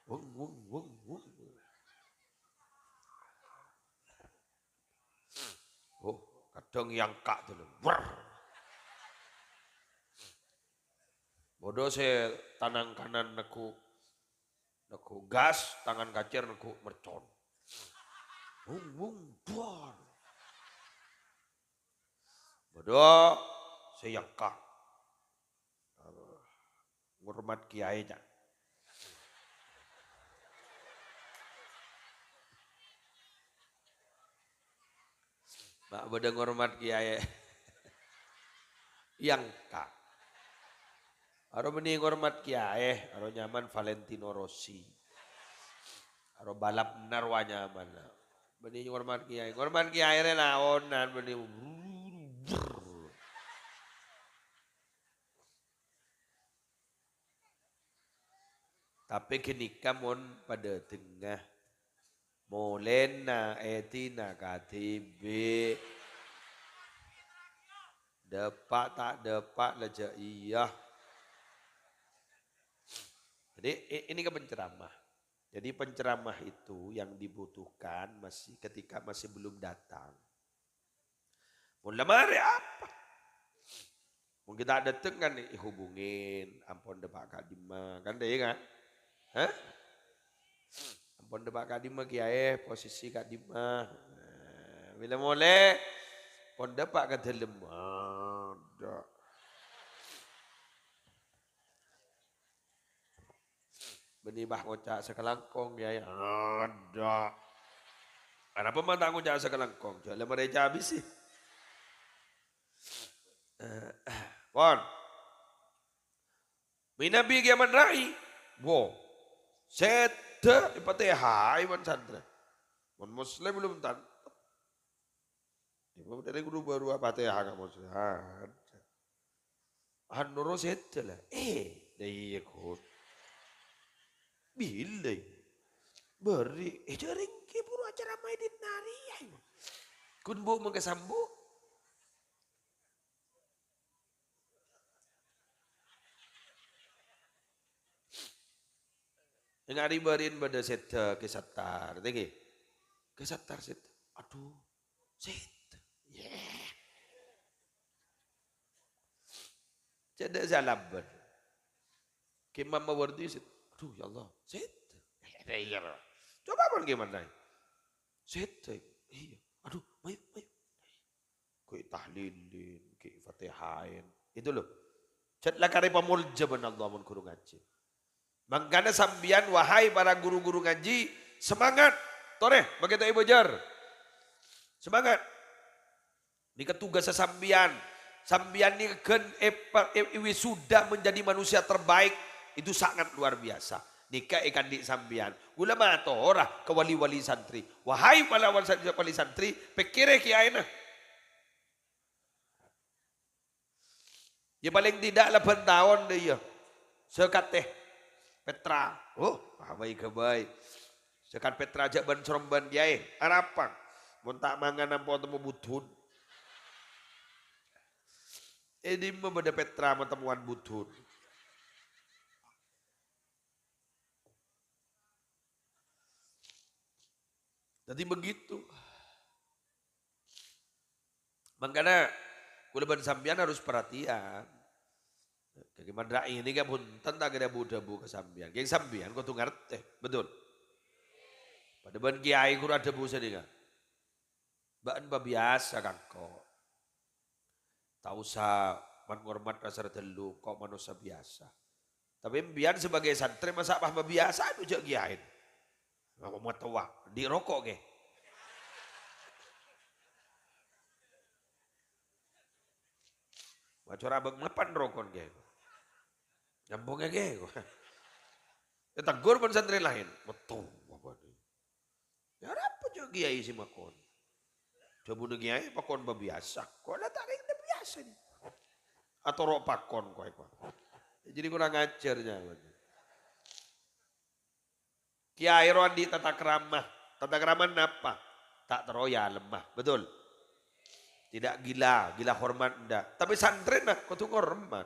Weng, weng, weng, weng. Oh, kadhâng èyangka' dulu. Wer. Bâdâ sè tanang kanan neggu', neggu' gas, tangan kacèr neggu' mercon. Wung, wung, duar. Bâdâ sè èyangka'. Ngormat kiyaè, ca'. Ma' bâdâ ngormat kiyaè. Èyangka'. Aro bânnè ngormat kiyaè, aro nyamana Valentino Rossi. Aro balap ennar wa nyamana. Bânnè ngormat kiyaè. Ngormat kiyaè rè laonan bânnè. Tapè ghânèka mon padâtengnga, molèna èdina kadhibi'. Dâpa' ta' dâpa' la jâ' iyâ. Jadi, i-, ini kan penceramah. Jadi, penceramah itu yang dibutuhkan masih ketika masih belum datang. Mon la marè apa? Mon ghi' ta' dâteng kan èhubungin, ampon dâpa' ka'dimma, kan, dâ' iyâ, kan? Hah? Ampon dâpa' ka'dimma, kiyaè, posisi ka'dimma. Nah, bilâ molè, pon dâpa' ka dâlem. Adâ'. Bânnè bâ ngoca' sakalangkong, Yaè. Adâ'. Arapa ma' ta' ngoca' sakalangkong? Jhâ' la marè cabisi. Pon. Mènabi kèyaman ra'i. Wo. Sèdhâ èpatèhaè bân santrè. Mon Muslim belum tanto. Ibu dari guru baru apa teh, ah, kamu sudah. Anu ro sèdhâ la. Eh, la iyâ, Gus. Bilâ? Bâri', eh, jhârèng kè buru acara maèdin nari, ayo. Kun bu mangka sambu. Ènga' ri-bâri'na bâdâ sèdhâ Kè Sattar, tèngghi. Kè Sattar sèdhâ. Aduh, sèdhâ. Yè. Cè' dâ' salaban. Kè Imam Mawardi sèdhâ. Aduh, ya Allah, sèdhâ. Iyâ, iyâ. Coba pon Kè Imam Nawawi. Sèdhâ. Iyâ. Aduh, mayu, mayu. Ghi' tahlilin, ghi' fatihain. Itu loh. Cè' la karè pamolja bân Allah mon ghuru ngajhi. Mangkana sampèyan, wahai para guru-guru ngajhi, semangat! Torè, makè ta' èbâjâr. Semangat! Nèka tugassa sampèyan. Sampèyan nèka ghân èpa-, è-, èwisuda menjadi manusia terbaik. Itu sangat luar biasa. Nèka èkandi' sampèyan. Ghulâ matora ka wali-wali santri. Wahai wali-wali santri, pèkkèrè kèyaèna. Ya, paling tidak laban taon dâ' iyâ. Sakatè pètra. Oh, abai-gabay. Sakat pètra jhâ' bân-srombân kèyaè. Arapa? Mon ta' mangan ampo temmo budhun. È dimma bâdâ pètra matemmowan budhun? Jadi begitu. Mangkana, kaulâ bân sampèyan harus perhatian. Kè Imam Nawawi nèka bhunten ta' kèra bu-dhâbu ka sampèyan. Kèng sampèyan kodhu ngartè, betul? Padâ bân kèyaè ghuru adhâbu sanèka. Bâ'na pabiyasa ka engko'. Ta' osa man-ngormat ka sè rèya tello, engko' manossa biyasa. Tapè empèyan sebagai santrè masa' pas mabiyasa adu jhâ' kèyaè. Apa matowa, andi' roko' kè? Macora abang mapan rokon kè? Nyambung kè? Ètegur bân santrè laèn. Matowa bâdâ. Ya, arapa jhâ' kèyaè sè makon? Dhâbuna kèyaè pakon pabiyasa. Ko' la ta' kèng pabiyasa nè. Atoro' pakon koè, ko'. Jadi kurang ajar nyawa. Kèyaè ro andi' tata krama. Tata krama napa? Ta' terro èalemma. Betul? Tidak gila, gila hormat ndak. Tapi santrèna kodhu ngormat.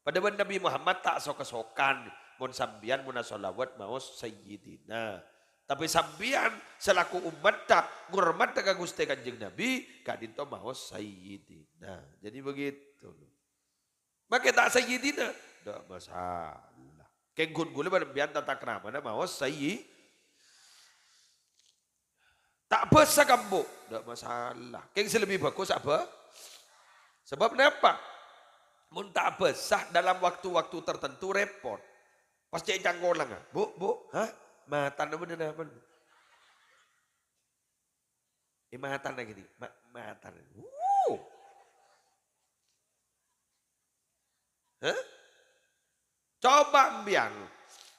Padâ bân Nabi Muhammad ta' sok-sokan. Mon sampèyan mon asholawat maos Sayyidina. Tapi sampèyan selaku ummatta ngormat ka Ghustè Kanjeng Nabi, ka'dinto maos Sayyidina. Jadi begitu. Makè ta' Sayyidina, ndak masalah. Kèng ghun ghulâ bân sampèyan tata kramana maos Sayyi-, ta' bâsa ka embu', ndak masalah. Kèng sè lebbi bhâghus abâ-, sabâb napa? Mon ta' bâsa dalam waktu-waktu tertentu rèpot. Pas cè' cangkolang, "Bu, Bu, ha? Matana bâdâ napa?" È matana gini, ma-, matana. Wuh. Hah? Coba mbiyan,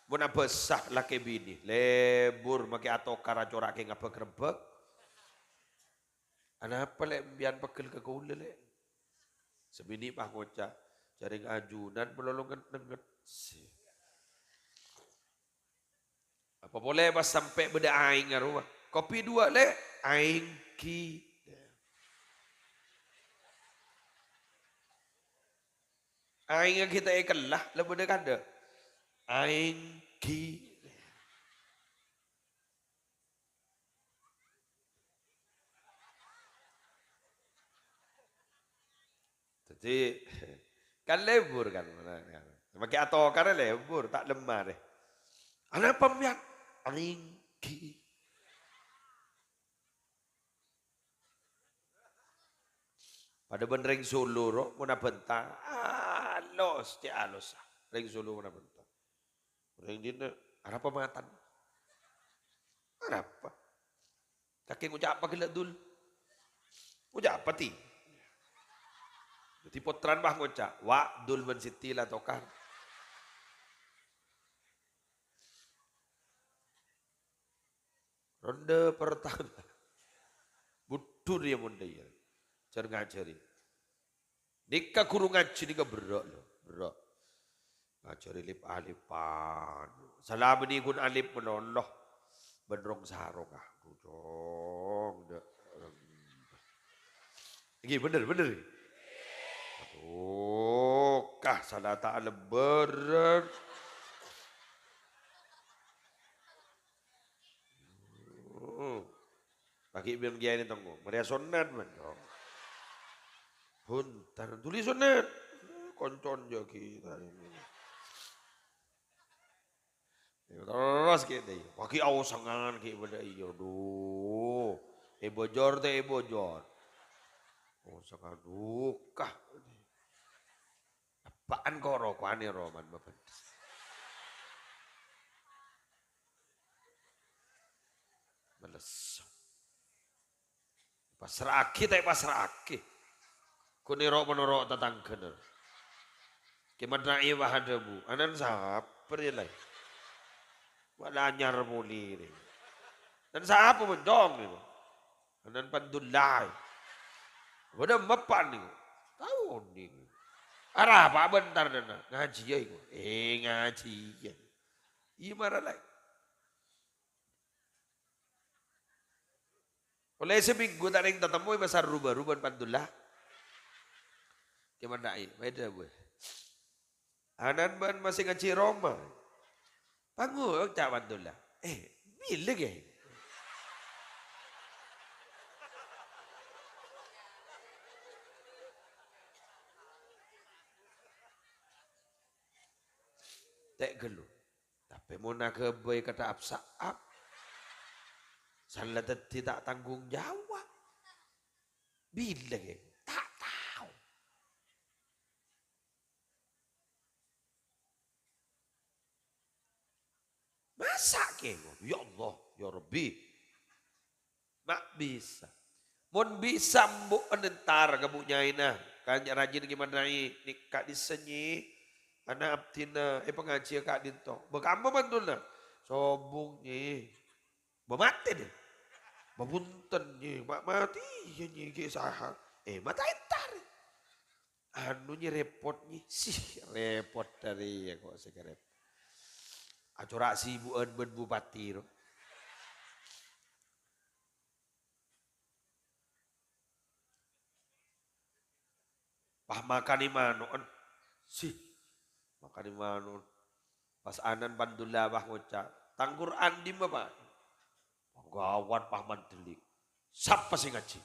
mon abâsa lakè binè, lebur makè atokar acora' kè ngabâk-rebbâk. Anapa lè' mbiyan pegghel ka kaulâ, lè'? Sè binè pas ngoca', "Jhâreng ajunan malolo nget-nenget." Apa polè pas sampè' bâdâ aèng arowa. "Kopi dua, Lè'." "Aèng ghi." Aèng ghi ta' èkella, la bâdâ kadâ'. "Aèng ghi." Dhâddhi, kan lebur kan. Makè atokar lebur, ta' lemma rè. "Anapa mbiyan?" "Aèng ghi." Padâ bân rèng Solo ro, mon abhânta, alos, cè' alos. Rèng Solo mon abhânta. Rèng dinna', "Arapa matan?" "Arapa?" Kakè ngoca' apa ghellâ', Dul? Ngoca' apa, Ti? Dhâddhi pottrana pas ngoca', "Wa', Dul bân Siti la tokar." Ronde pertama. Budhur ya, mon dâ' iyâ. Jhâr-ngajhâri. Nèka ghuru ngajhi nèka berrâ', lo, berrâ'. Ngajhâri lip-alipan. Sala bânnè ghun alip malolo. Bân rong sarong, ah, bujong, dâ'. Ngghi, bhender, bhender. Aduh, kah sala ta' alebbhârân. Hmm. Paghi' bân kèyaè nèng tengnga. Marèya sonnat, man, dong. Bhunten, dhuli sonnat. Koncon jâghi tadi. Terros ghi' dâ' iyâ. Paghi' aosangan ghi' bâdâ iyâ. Duh. È bojor ta' è bojor. Aosangan dukah. Eppa'an kok roko'an è roman bâbâ. Males. Èpassra'aghi ta' èpassra'aghi? Ghun ro'-manoro' tatangghâna. Kè Madna'i wah adhâbu, "Anan sapa rè, laè? Wah, la anyar polè rè. Nan sapa, Moncong, nèko? Anan Pandullah. Bâdâ meppa nèko?" "Tao nèko." "Arapa bântar dâna?" "Ngajhiyâ nèko." "Eh, ngajhiyâ." Iyâ, mara, laè. Ollè samènggu ta' nèng tatemmo, èpasarru bhâru bân Pandullah. Kè Madna'i, maèda buwâ. "Anan bâ'na masè ngajhi roma?" "Pango," ca' Pandullah. "Eh, bilâ, Kè?" Tè' ghâllu. Tapè mon aghâbây ka dhâ'ap-sa'ap, sala dhâddhi ta' tanggung jawab. Bilâ, Kè? Ta' tao. Masa', Kè? Ya Allah, ya Rabbi. Ma' bisa. Mon bisa, embu' entar ka bu' nyaèna, kan rajin ghi' mannaè, nèka' dissa, Nyè, ana' abdhina èpangajhiyâ ka'dinto. Bâ kamma mantona? Sobung, Nyè. Bâ matè, dâ. Bâ bhunten, Nyè, ma' matè, iyâ, Nyè, ghi' saha. Eh, ma' ta' entar. Anu, Nyè, rèpot, Nyè. Sih, rèpot arèya kok sè karèp. Acora' sibu'an bân bupati, ro. Pas makanè mano'en. Sih, makanè mano'en. Pas anan pandulla pas ngoca', "Tang Qur'an dimma, Pak?" Ghâwât pas mandhâli. Sapa sè ngajhi?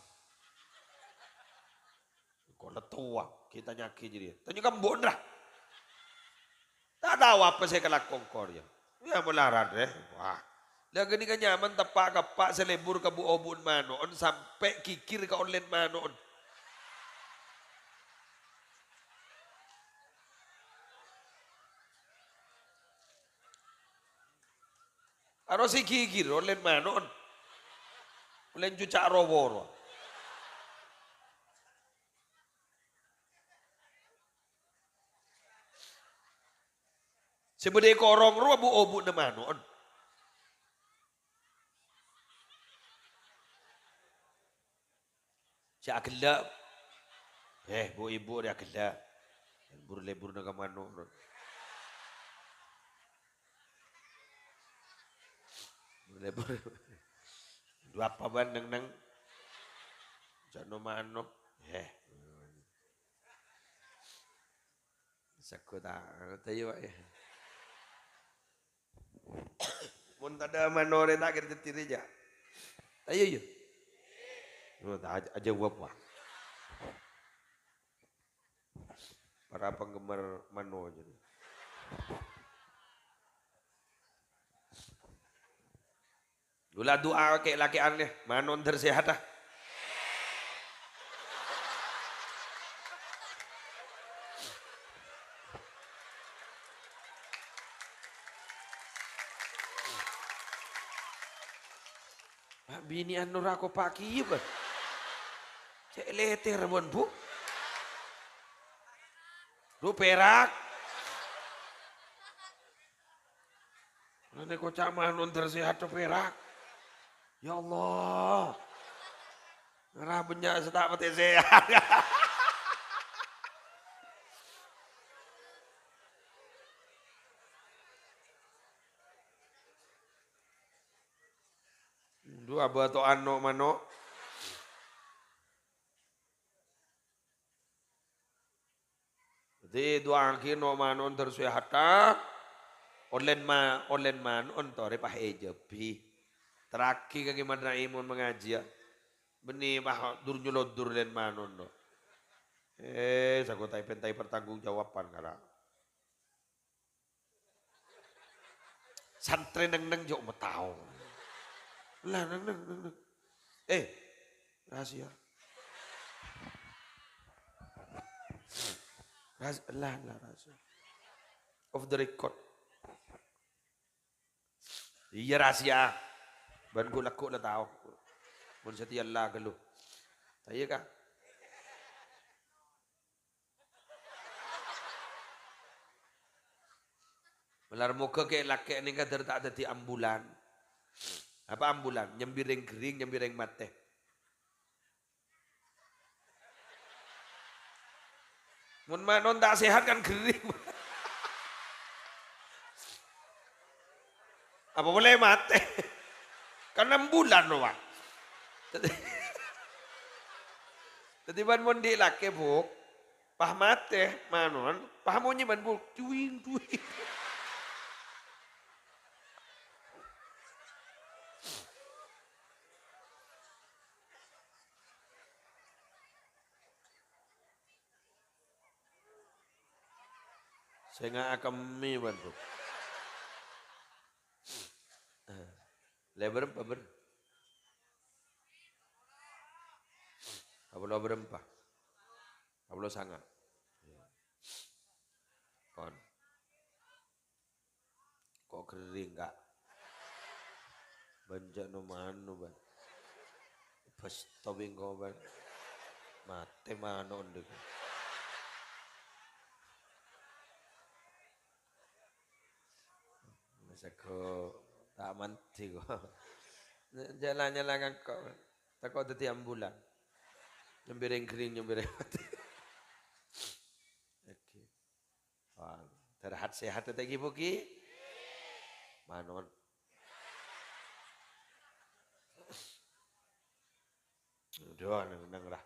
Engko' la towa, ghi' tanya'aghi jârèya. Tanya ka embu'en, ra. Ta' tao apa sè èkalako engko' rèya. Iyâ, malarat, rè. Wah. La ghânèka nyaman teppa' ka eppa' sè lebur ka bu-obu'en mano'en sampè' ghighir ka ollèn mano'en. Aro sè ghighir, ollèn mano'en. Ollèn cuca' rowa-rowa. Sè bâdâ è korong rowa bu-obu'na mano'en. Sè aghellâ'. Eh, bu-ibu rè aghellâ'. Lebur-leburna ka mano'. Lebur. Dhu apa bân neng-neng? Jâ' no mano'. Eh. Sago ta', ta' iyâ, Pak, iyâ. Mon tadâ' mano' rè ta' kèra dhâddhi rèya. Ayo, yo. Oh, ta' aj-, ajâwâb, wah. Para penggemar mano' jârèya. Ghulâ du'a kè'-lakè'an, yâ. Mano' ndhâr sehat, ah. Bâ' binè'an noro' akopa' kèya, bâ'. Cè' lètèr, mon, Bu. Dhu, pèrak. Nèko ca' mano' ndhâr sehat dhu pèrak. Ya Allah. Ngara bânnya' sè ta' patè sehat. Dhu abâto'an no' mano'. Dhâddhi, du'aaghi no'-mano'en dhâr sehatta, ollèn ma-, ollèn mano'en torè pas èjhâbi. Terraghi ka Kè Madrai mon mangajiyâ. Bânnè pas dur-nyolodur ollèn mano'en, no. Eh, sakotai-pentai pertanggungjawaban, kara. Santrè neng-neng jhâ' matao. Lah, neng-neng, neng-neng. Eh, rahasia. Rahas-, lah, lah, rahasia. Off the record. Iyâ, rahasia. Bân ghu'-lagghu' la tao. Mon satèya la ghâllu. Ta' iyâ, Ka'? Malar moghâ kè'-lakè' nèka dhâr ta' dhâddhi ambulan. Apa ambulan? Nyambi rèng ghering, nyambi rèng matè. Mon mano'en ta' sehat kan ghering. Apa polè matè? Kan ambulan, no, Pak. Dhâddhi, dhâddhi bân mon dhi' lakè', Bu', pas matè mano'en, pas monyè bân, Bu', cuwing, cuwing. Sènga' akemmè, bân, Bu'. Eh, lè bârâmpa, bâr? Kapolo bârâmpa? Kapolo sanga'. Kon. Ko' ghering, Ka'. Bân jhâ' no-mano, bân. Bâs tobing ko', bân. Matè mano'en, dhek. Sago ta' mandhi, ko'. Jhâ' la-nyala ngangko', bân. Tako' dhâddhi ambulan. Nyambi rèng ghering, nyambi rèng matè. Oke. Wah, dhâr hat-sehat ta' ghi, Bu', ghi? Mano'en. Dhu, neng-neng, ra.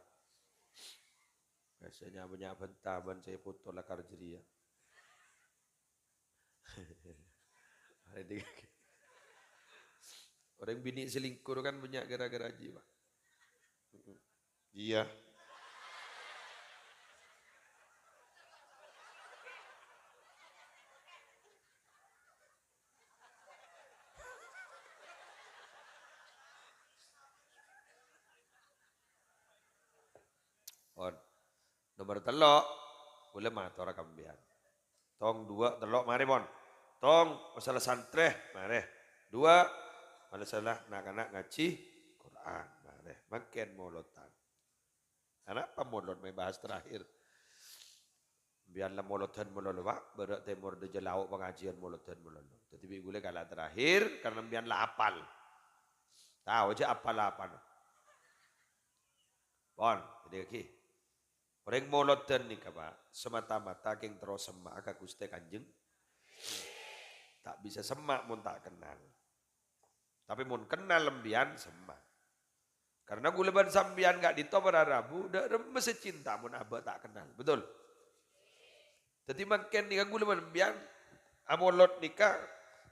Sè nya-, nya-, bânta bân sè foto lakar jârèya. Arè dhi-, orèng binè' selingkuh kan bânnya' gara-gara jiyâ, Pak. Iyâ. On. Nomer tello', kaulâ matora ka sampèyan. Tong, duwâ', tello', marè, pon. Tong, masalah santrè, marè. Duwâ', masalah na'-kana' ngajhi Qur'an, marè. Mangkèn molodhân. Anapa molod mè' bahas terakhir? Sampèyan la molodhân malolo, Pak. Bârâ' tèmor dâjâ lao' pangajiyân molodhân malolo. Dhâddhi bi' kaulâ kala terakhir, karna sampèyan la apal. Tao jâ' apal apana. Pon, jadi lagi. Orèng molodhân nèka, Pak, semata-mata kèng terro semma'a ka Ghustè Kanjeng. Ta' bisa semma' mon ta' kennal. Tapè mon kennal sampèyan, semma'. Karna kaulâ bân sampèyan ka'dinto para rabu, dâ' remma sè cinta mon abâ' ta' kennal. Betul? Dhâddhi mangkèn nèka kaulâ bân sampèyan amolod nèka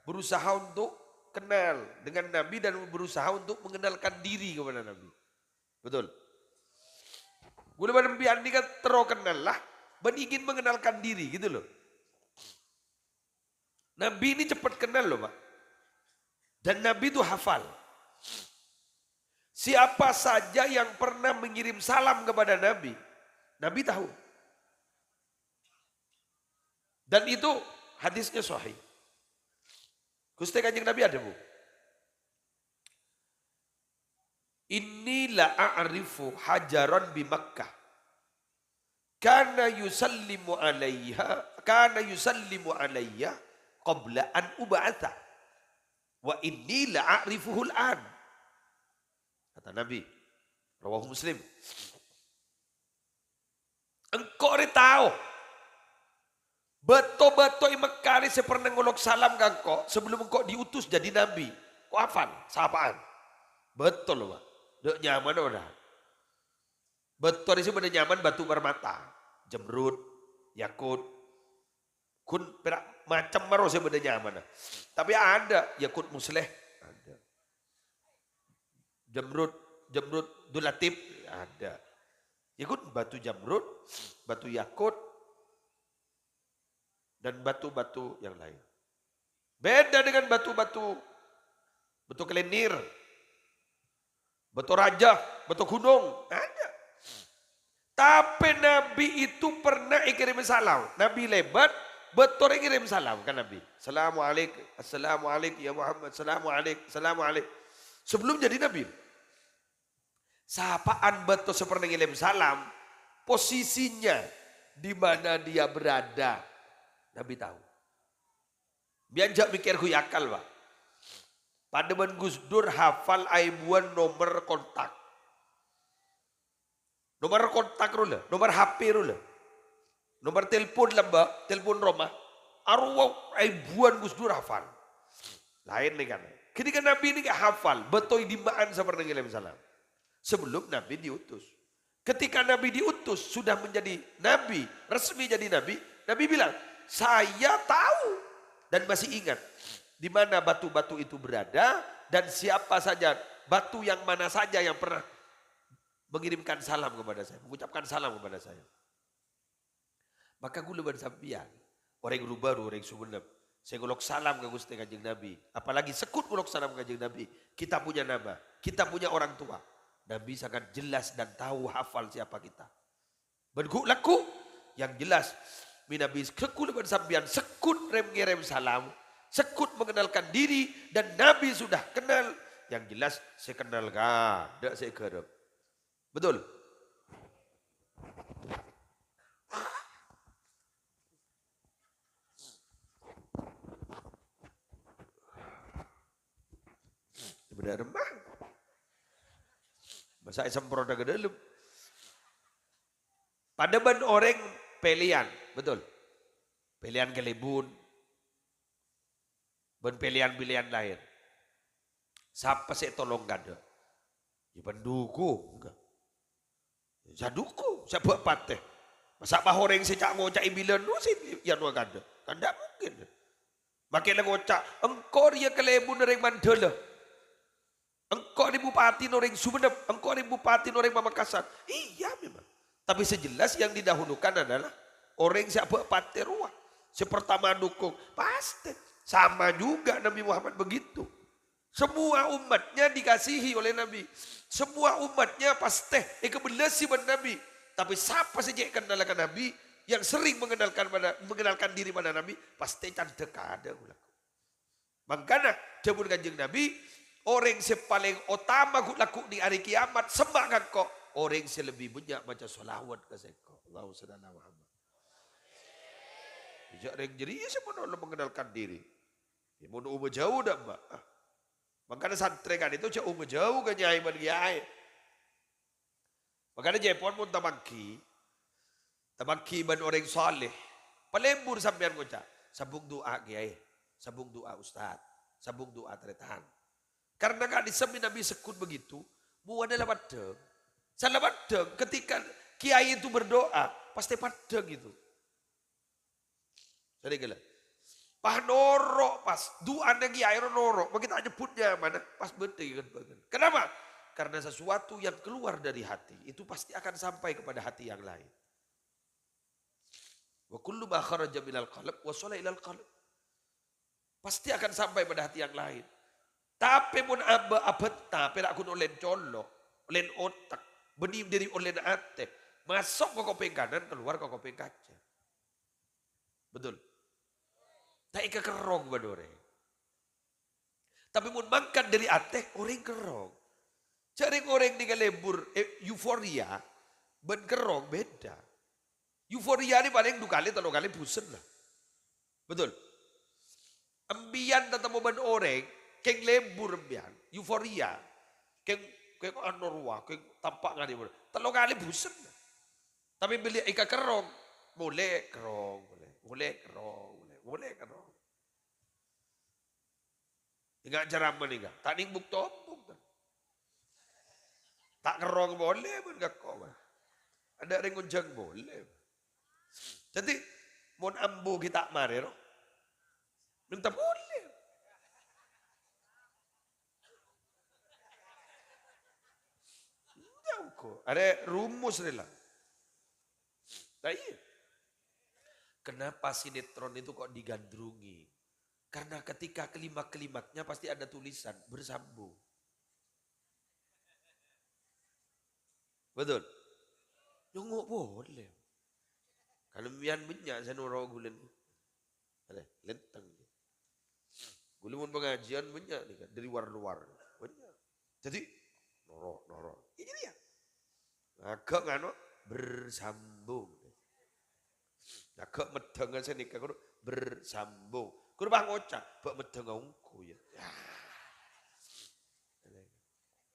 berusaha untuk kenal dengan Nabi dan berusaha untuk mengenalkan diri kepada Nabi. Betul? Kaulâ bân sampèyan nèka terro kennal la, bân ingin mengenalkan diri gitu loh. Nabi ini cepat kenal loh, Pak. Dan Nabi itu hafal. Siapa saja yang pernah mengirim salam kepada Nabi, Nabi tahu. Dan itu hadisnya sahih. Ghustè Kanjeng Nabi adhâbu, "Inni la a'rifu hajaran bi Makkah. Kana yusallimu alaiha, kana yusallimu alayya qabla an ub'atsa. Wa inni la a'rifuhul an." Kata Nabi. Rawahu Muslim. Engko' rè tao bâto-bâto è Mekkah rè sè pernah ngolok salam ka engko' sebelum engko' diutus jadi nabi. Ko' hafal, sapa'an? Bâto, Pak. Dâ' nyamana ora. Bâto rè sè bâdâ nyaman batu permata, jamrud, yakut. Ghun pèra' macem maro sè bâdâ nyamana. Tapè adâ' yakut musleh, adâ'. Jamrud, jamrud dulatip, adâ'. Yakut batu jamrud, batu yakut, dan batu-batu yang lain. Beda dengan batu-batu, batu kelenir, batu raja, batu gunung, adâ'. Tapè Nabi itu pernah èkèrèm salam. Nabi lèbât, bâto rè ngèrèm salam ka Nabi. "Assalamualaikum, assalamualaikum ya Muhammad, assalamualaikum, assalamualaikum." Sebelum jadi Nabi. Sapa'an bâto sè pernah ngèrèm salam, posisinya di mana dia berada, Nabi tahu. Sampèyan jhâ' mèkkèr ghuy akal, Pak. Padâ bân Gus Dur hafal aèbuwân nomer kontak. Nomer kontak rowa la, nomer H P rowa la. Nomer telpon lambâ', telpon roma. Arowa aèbuwân Gus Dur hafal. Laèn nèka. Ghânèka Nabi nèka hafal, bâto è dimma'an sè pernah ngèrèm salam. Sebelum Nabi diutus. Ketika Nabi diutus, sudah menjadi nabi, resmi jadi nabi, Nabi bilang, "Saya tahu dan masih ingat di mana batu-batu itu berada dan siapa saja, batu yang mana saja yang pernah mengirimkan salam kepada saya, mengucapkan salam kepada saya." Maka kaulâ bân sampèyan, orèng Rubaru, orèng Sumenep, sè ngolok salam ka Ghustè Kanjeng Nabi, apalagi sèkut ngolok salam ka Kanjeng Nabi, kita punya nama, kita punya orang tua. Nabi sangat jelas dan tahu hafal siapa kita. Bân ghu'-, lagghu', yang jelas, mènabi kaulâ bân sampèyan sèkut rèm-ngèrèm salam, sèkut mengenalkan diri, dan Nabi sudah kenal, yang jelas sè kenal kadâ' sè èghârâp. Betul? Bhender, Mang. Masa èsemprot ka dâlem? Padâ bân orèng pèlèyan, betul? Pèlèyan kalèbun. Bân pèlèyan-pèlèyan laèn. Sapa sè ètolong kadâ'? Yâ, pandukung. Sè adukung, sè bâ' patè. Sapa orèng sè ca'-ngoca'è bilân rowa sè yâ rowa kandhâ? Kan ta' mungkin. Makè la ngoca', "Engko' rèya kalèbun orèng Mandhâlâ. Engko' rè bupatèna orèng Sumenep, engko' rè bupatèna orèng Pamekasan." Iya memang. Tapi sè jelas yang didahulukan adalah orèng sè abâ' patè rowa. Sè pertama dukung, pastè. Sama juga Nabi Muhammad begitu. Semua umatnya dikasihi oleh Nabi. Semua umatnya pastè èkabellasi bân Nabi. Tapi sapa sè cè' kennal ka Nabi, yang sering mengenalkan pada, mengenalkan diri pada Nabi, pastè candhek ka adâ' ghulâ. Mangkana, dhâbuna Kanjeng Nabi, "Orèng sè palèng otama ghulâ nèng arè kiamat, semma' ka engko', orèng sè lebbi bânnya' maca shalawat ka sèngko'." Allahumma shalli ala Muhammad. Jâ' rèng jârèya sè mon la mengenalkan diri. Yâ, mon omor jâu dâ' emma'. Ah. Mangkana santrè ka'dinto jâ' omor jâu ka nyai bân kiyaè. Mangkana jâ' pon mon tapangghi, tapangghi bân orèng saleh, palebur sampèyan ngoca', "Sambung du'a, Kiyaè. Sambung du'a, Ustad. Sambung du'a, tarètan." Karena ka'dissa' mè' Nabi segghut begitu, mowana la paddhâng. Sala paddhâng, ketika kiai itu berdoa, pastè paddhâng itu. Saudara, pas noro', pas du'ana kiyaè ro noro', mangkè ta' nyebbhut nyamana, pas bâdâ è kan bâgân. Kenapa? Karena sesuatu yang keluar dari hati itu pasti akan sampai kepada hati yang lain. "Wa kullu ma kharaja minal qalb wasala ilal qalb." Pasti akan sampai pada hati yang lain. Tapè mon abâ-, abâtta, pèra' ghun ollèna colo', ollèna otak, bânnè dâri ollèna atè, maso' ka kopèng kanan, kalowar ka kopèng kacèr. Betul? Ta' èkakerrong bân orèng. Tapè mon mangkat dâri atè, orèng kerrong. Jâ' rèng-orèng nèka lebur, eh, euforia, bân kerrong beda. Euforia nè palèng du kalè, tello kalè bhusen la. Betul? Empèyan tatemmo bân orèng, kèng lebur empèyan, euforia. Kèng, kèng anu rowa, kèng tampa' nganè, tello kalè bhusen. Tapè bilâ èkakerrong, molè kerrong, molè, molè kerrong, molè, molè kerrong. Enga' ceramah nèka, ta' nèng buk-tobuk, ta'. Ta' kerrong polè bân kakko, bân. Adâ' rèng ngonjhâng polè. Dhâddhi, mon ambu ghi' ta' marè, ro. Mènta polè. Enjâ' uko. Arè rumus rè la. Nah, iya. Kenapa sinetron itu kok digandrungi? Karena ketika klimak-klimaknya pasti ada tulisan bersambung. Betul? Nyongngo' polè. Kan empèyan bânnya' sè noro' ghulâ. Alè, lèntèng. Ghulâ mon pangajiân bânnya' nèka, dâri luar-luar. Bânnya'. Dhâddhi, noro', noro'. Iyâ, jârèya. Agak nganu, bersambung. Agak meddhâng sè nèka, kudu bersambung. Kudu pas ngoca', bâ' meddhâng ongghu, yâ. Yâ.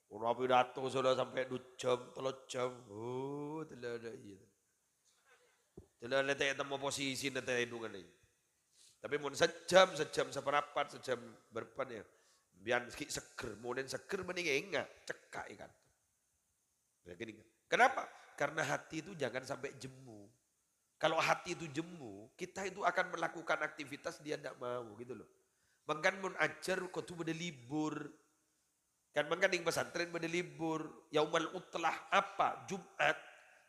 Ono pidato sala sampè' du jam, tello jam. Oh, tello ada iya. Tello ada ta' temmo posisi na ta' edungan iya. Tapi mon sajam, sajam saparapat, sajam berpan ya. Biyan ghi' seger, monen seger mending enga', cekka' ikan. Lagi nih. Kenapa? Karena hati itu jangan sampai jemu. Kalau hati itu jemu, kita itu akan melakukan aktivitas dia ndak mau gitu loh. Mangkana mon ajâr kodhu bâdâ libur. Kan mangkana neng pesantren bâdâ libur. Yaumal utlah apa? Jumat.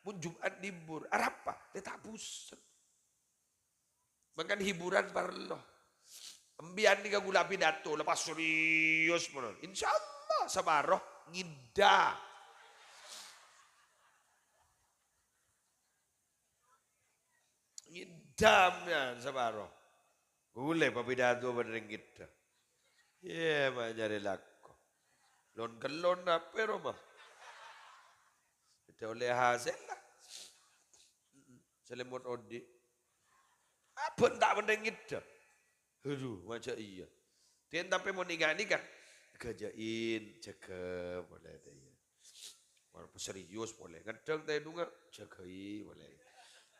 Mon Jumat libur, arapa? Lè ta' bhusen. Mangkana hiburan parlo. Embiyan nèka ghulâ pidato, lepas serius mon. Insyaallah, saparo ngidda. Ngidda embiyan saparo. Ghulâ papidato bâdâ rèng ngidda. Yè, ma' nyarè lako. Lon-kellon apa, roma? Bâdâ ollè hasèl la. Salemot odi'. Abân ta' mending ngidda. Aduh, maca iya. Dèn tapè mon nèka-nèka, ghâjâ'in, jâgâ polè ta' iya. Walaupun serius polè, ngedhâng ta' edunga, jâgâi polè.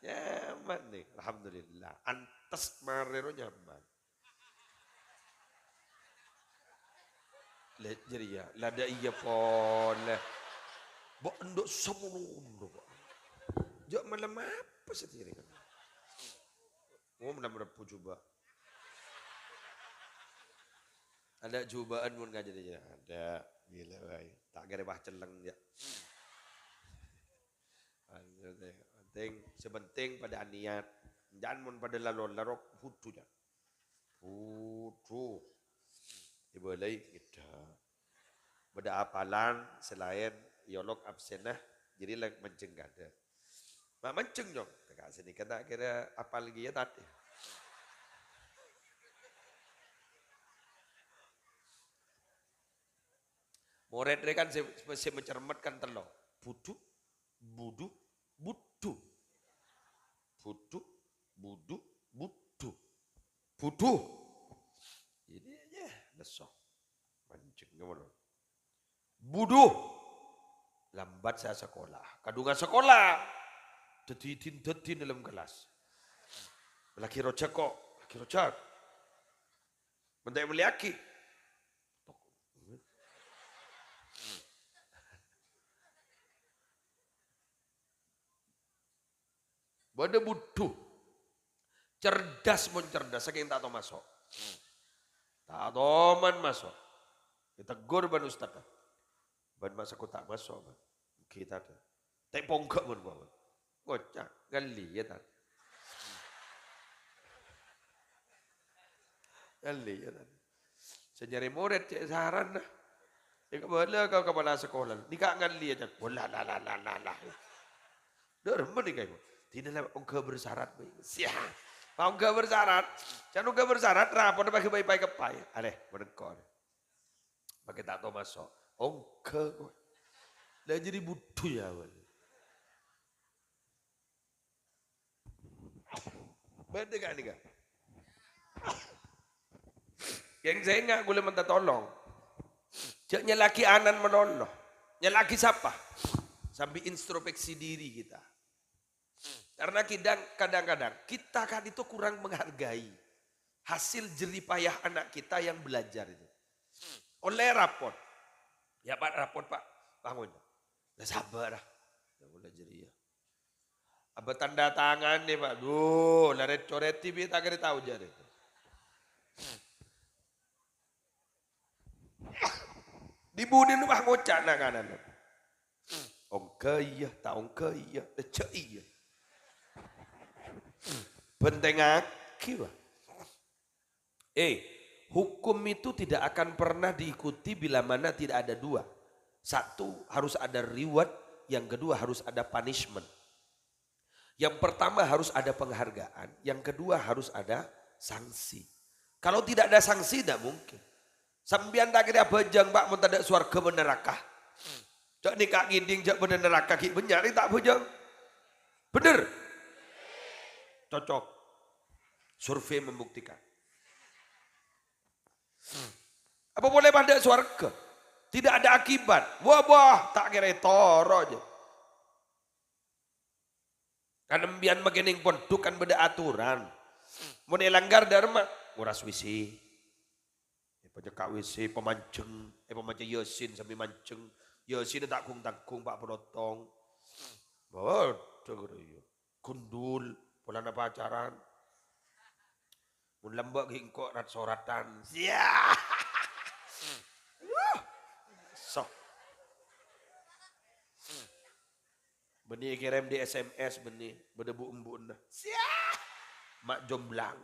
Nyaman nè, alhamdulillah. Antes marè ro nyaman. Lè, jârèya, la dâ' iyâ polè. Bo' endhu' samono, Pak. Jâ' malem apa? Apa sih ini? Oh, menang rebbu jubah. Ada jubaan pun nggak jadi. Ada. Gila, bae. Tak kira wah celeng, ya. Penting, sepenting pada niat. Jangan mon pada lalo-laro, budu, ya. Budu. Dibalai, tidak. Bâdâ apalan selaèn yolok absenna, jadi lè-, manjeng kadâ. Ma' manjeng, Nyong. Teka' sanèka ta' kèra apal ghi ya, Tad. Morèd rè kan sè, sè macermet kan tello'. Budu, budu, budu. Budu, budu, budu. Budu. Jadi, ya, lesso. Manjeng ngono. Budu. Lambat sè asakola. Kadhungan sakola. Dhâddhi din-dhâddhi dâlem kellas. Lagi rojak kok. Lagi rojak. Mènta èmellèyaghi. Bâdâ budu. Cerdas mon cerdas, sakèng ta' toman maso'. Ta' toman maso'. Ètegghur bân ustad. Bân ma' sèngko' ta' maso', bân. Ghi' tadâ'. Ta' pongghâ mon bâ'na. Ngoca', ngalli, ya, Tad. Ngalli, ya, Tad. Sè nyarè morèd cè' saranna. Èkabâlâ ka kapala sakola. Nèka ngalli, ya, Tad. Wah, la, la, la. Dâ' remma nèka, Ibu. Dina la ongghâ bersyarat, Bu. Siap. Ongghâ bersyarat. Can ongghâ bersyarat, raporna bâgi bai-bai keppa. Arè, bâdâ engko'. Makè ta' toman maso'. Ongghâ kok. La jadi budu ya, wal. Bâdâ ka' nèka? Kèng sènga' ghulâ mènta tolong. Jhâ' nyala'aghi ana'na malolo. Nyala'aghi sapa? Sambil introspeksi diri kita. Karena kadang, kadang-kadang kita kan itu kurang menghargai hasil jerih payah anak kita yang belajar itu. Ollè rapot. Ya, Pak, rapot, Pak. Bangun. Lah, sabâ', ah. Ya, belajar, iya. Apa tanda tangan nih, Pak? Duh, la rèt-corèt T V tak kira tahu jadi. Di budina, wah, ngoca' na-kanana. Ongghâ iyâ, ta' ongghâ iyâ, jhâ' iyâ. Bhântèngaghi, wah. Eh, hukum itu tidak akan pernah diikuti bila mana tidak ada dua. Satu, harus ada reward, yang kedua, harus ada punishment. Yang pertama harus ada penghargaan, yang kedua harus ada sanksi. Kalau tidak ada sanksi, tidak mungkin. Sampèyan ta' kèra abhâjâng, Pak, mon tadâ' sowarghâ bân naraka. Jhâ' nèka ngèdhing jhâ' bâdâ naraka ghi' bânnya' rèng ta' abhâjâng. Bener? Cocok. Survei membuktikan. Apa polè padâ sowarghâ? Tidak ada akibat. Wah, wah, ta' kèra ètoro jhâ. Kan embiyan makè neng pondhuk kan bâdâ aturan. Mon èlanggar dârma, ngoras W C. Èpanyekka' W C, pamanjeng, èpamaca Yasin sambi manjeng. Yasinna ta' gung-tanggung, pa' polotong. Bâdâ ghârâ iyâ. Gundul, polana pacaran. Mon lambâ' ghi' engko' rat-soratan. Sia. Soh. Bânnè èkèrèm di S M S bânnè, bâdâ bu'-embu'na. Sia! Ma' jomblang.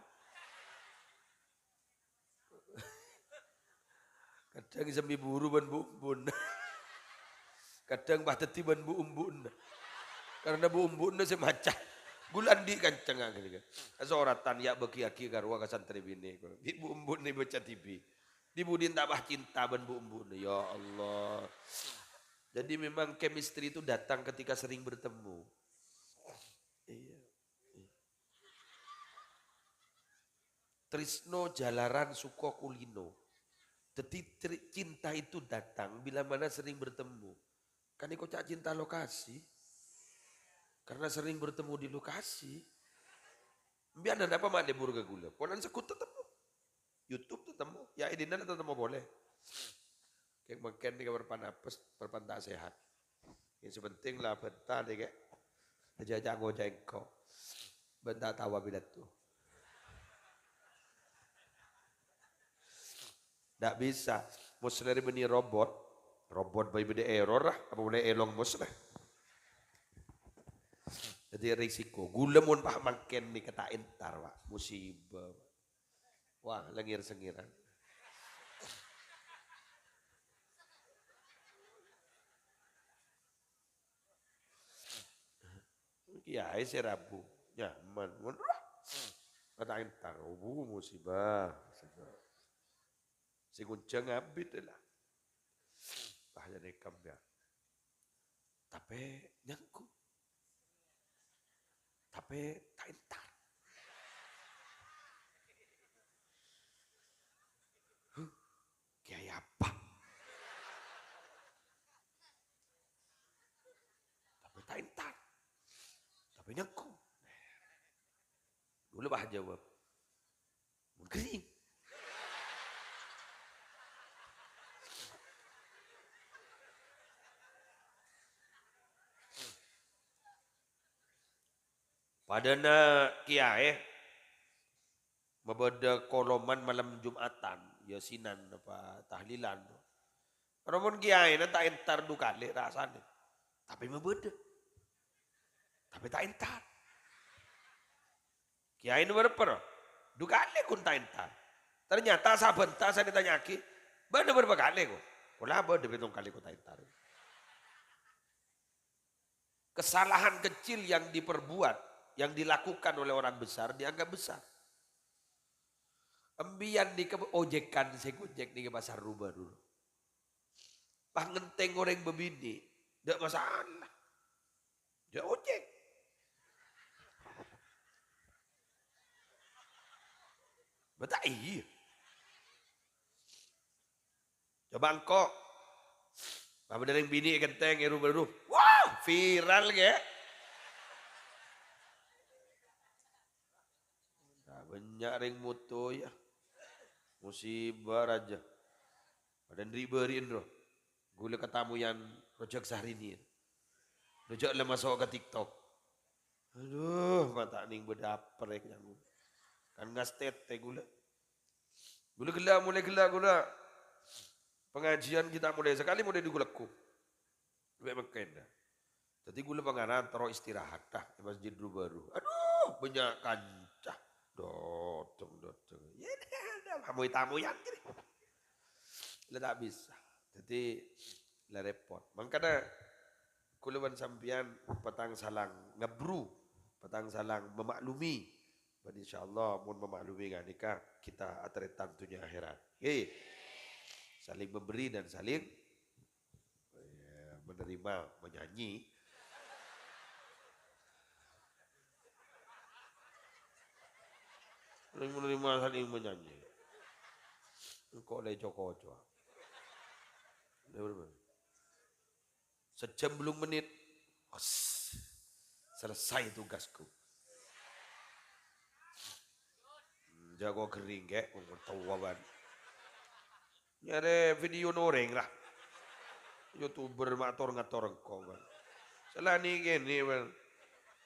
Kadhâng sambi buru bân bu'-embu'na. Kadhâng pas dhâddhi bân bu'-embu'na. Karna bu'-embu'na sè maca. Ghulâ andi' kancengnga ghânèka. Kasoratan ya bâgiyâghi ka rowa ka santrè binè. Bi' bu'-embu'na èbâca dhibi'. Di budi ta' pas cinta bân bu'-embu'na. Ya Allah. Jadi memang chemistry itu datang ketika sering bertemu. Iya. Trisno jalaran suko kulino. Jadi tri-, cinta itu datang bila mana sering bertemu. Kan èkoca' cinta lokasi. Karena sering bertemu di lokasi. Mbiyan apa ma' lebur ka ghulâ? Ponan seggut tetep. YouTube tetemo, ya, è dinna' tetemo polè. Kèng mangkèn nèka parpan apes, parpan ta' sehat. Yang sepenting la bhânta nèka. Aja ca' ngoca' engko'. Bân ta' tao bilâ tu. Ndak bisa. Musleh rèya bânnè robot. Robot bhâi bâdâ error, ah. Apa polè èlong Musleh? Dhâddhi risiko. Ghulâ mon pas mangkèn nèka ta' entar, Pak. Musibah, Pak. Wah, lengèr-sengèran. Kèyaè sè rabu, nyaman. Mon roh, ta' entar, oh, musibah, musibah. Sè ngonjhâng abit la. Wah, jâ' nèka, yâ. Tapè nyangko. Tapè ta' entar. Huh, kèyaè apa? Tapè ta' entar. Tapè nyangko. Ghulâ pas jawab. Mon ghering. Padâna kèyaè mabâdâ koloman malem Jum'atan, yasinan apa tahlilan. Karo mon kèyaèna ta' entar du kalè rasanè. Tapè mabâdâ. Tapè ta' entar. Kèyaè nomer bârâmpa, ro? Du kalè ghun ta' entar. Ternyata sabânta sè ètanya'aghi, "Bâ'na bârâmpa kalè, ko?" "Pola bâdâ pèttong kalè ko ta' entar." Kesalahan kecil yang diperbuat, yang dilakukan oleh orang besar dianggap besar. Embiyan nèka ojèkan sè ngojek nèka pasar Rubaru. Pas ngentèng orèng bâbinè', ndak masalah. Jâ' ojek. Bâta iyâ. Coba engko'. Apa bâdâ orèng binè' ghântèng è Rubaru. Wah, viral, ghi. Nah, bânnya' orèng moto, yâ. Musibah rajâ. Padâ ri'-bâri'en, ro. Ghulâ katamoyan Rojak Syahrini. Rojak la maso' ka TikTok. Adhu, mata' nèng bâdâ aprèk, yâ. Kan ngastètè ghulâ. Ghulâ ghellâ', molaè ghellâ' ghulâ. Pengajian kita mulai sekali mulai di Gulekku. Lèbât mangkèn, dâ. Dhâddhi ghulâ pangaran terro istirahat, dâ, è Masjid Rubaru. Adhu, bânnya' kanca. Dâteng, dâteng. Yâ, dâ, dâ, tamoy-tamoyan ghi. La ta' bisa. Dhâddhi, la rèpot. Mangkana, ghulâ bân sampèyan patang salang ngabru, patang salang memaklumi. Bân insyaallah, mon memaklumi ghânèka, kita atèrètan dhunnya akhèrat. Ghi. Saling memberi dan saling, ya, menerima, menyanyi. Saling menerima, saling menyanyi. Engko' lè co-koco. Lè berapa? Sejam belum menit. Os. Selesai tugasku. Hmm, jago gering, kek. Wong towa, ban. Nyarè video noreng, lah. YouTuber mator ngator engko', ban. Selani kene, ban.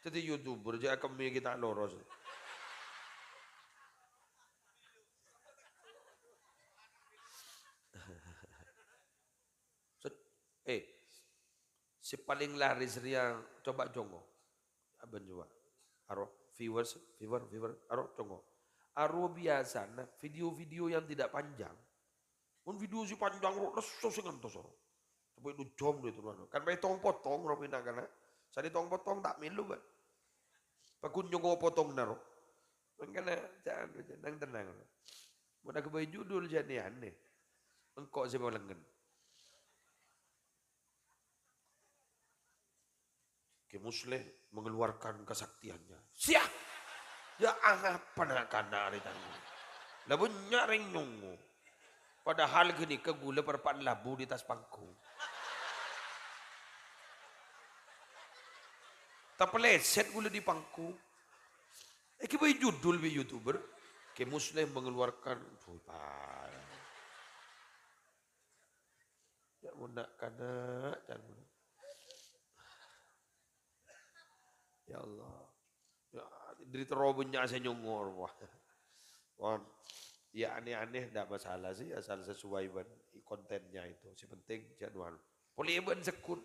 Jadi YouTuber, jâ' kemme kita loros. Se-, eh, sè palèng laris rèya, coba congo. Abân coba. Aro viewers, viewer, viewer, aro congo. Aro biasana video-video yang tidak panjang. Mon video sè panjang ro lesso sè ngantos ro. Sampai dua jam deh tuh. Kan paè tong-potong ro pinakana. Sadi tong-potong ta' melu, Pak. Paghun nyongo potong naro. Mangkana, jangan, jangan, tenang, tenang. Mon aghâbây judul jâ' anè-anè. Engko' sè malengngen. Ki Musleh mengeluarkan kesaktiannya. Siap! Ya, angapa na'-kana' arè tadi? La bânnya' rèng nyongo. Padahal ghânèka ghulâ parappa'na labu di atas panggung. Tapalèsèt ghulâ di panggung. Èghâbây judul bi' YouTuber. Ki Musleh mengeluarkan, duh, parah. Ya, mon na'-kana', can mon. Ya Allah. Ya, Dâri terro bânnya' sè nyongngo', wah. Wah, ya aneh-aneh, ndak masalah sih, asal sesuai bân kontennya itu. Sè penting jadwal. Polè bân sekut.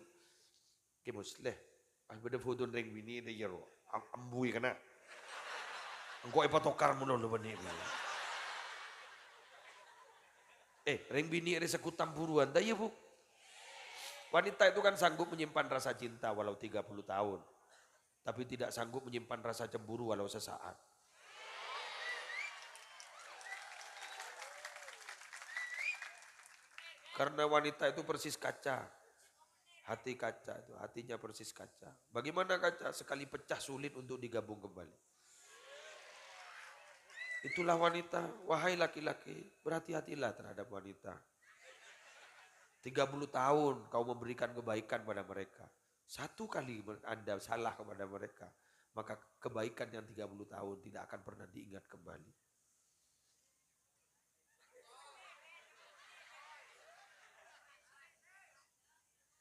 Kè Musleh, ah, bâdâ foto rèng binè' dâ' iyâ, ro. Am-, ambu è kana'. Engko' èpatokar malolo bânnè. Eh, rèng binè' rè sekut tamburuan, ta' iyâ, Bu? Wanita itu kan sanggup menyimpan rasa cinta walau tiga puluh tahun, tapi tidak sanggup menyimpan rasa cemburu walau sesaat. Karena wanita itu persis kaca. Hati kaca itu, hatinya persis kaca. Bagaimana kaca? Sekali pecah sulit untuk digabung kembali. Itulah wanita. Wahai laki-laki, berhati-hatilah terhadap wanita. Tiga puluh tahun kau memberikan kebaikan pada mereka. Satu kali Anda salah kepada mereka, maka kebaikan yang tiga puluh tahun tidak akan pernah diingat kembali.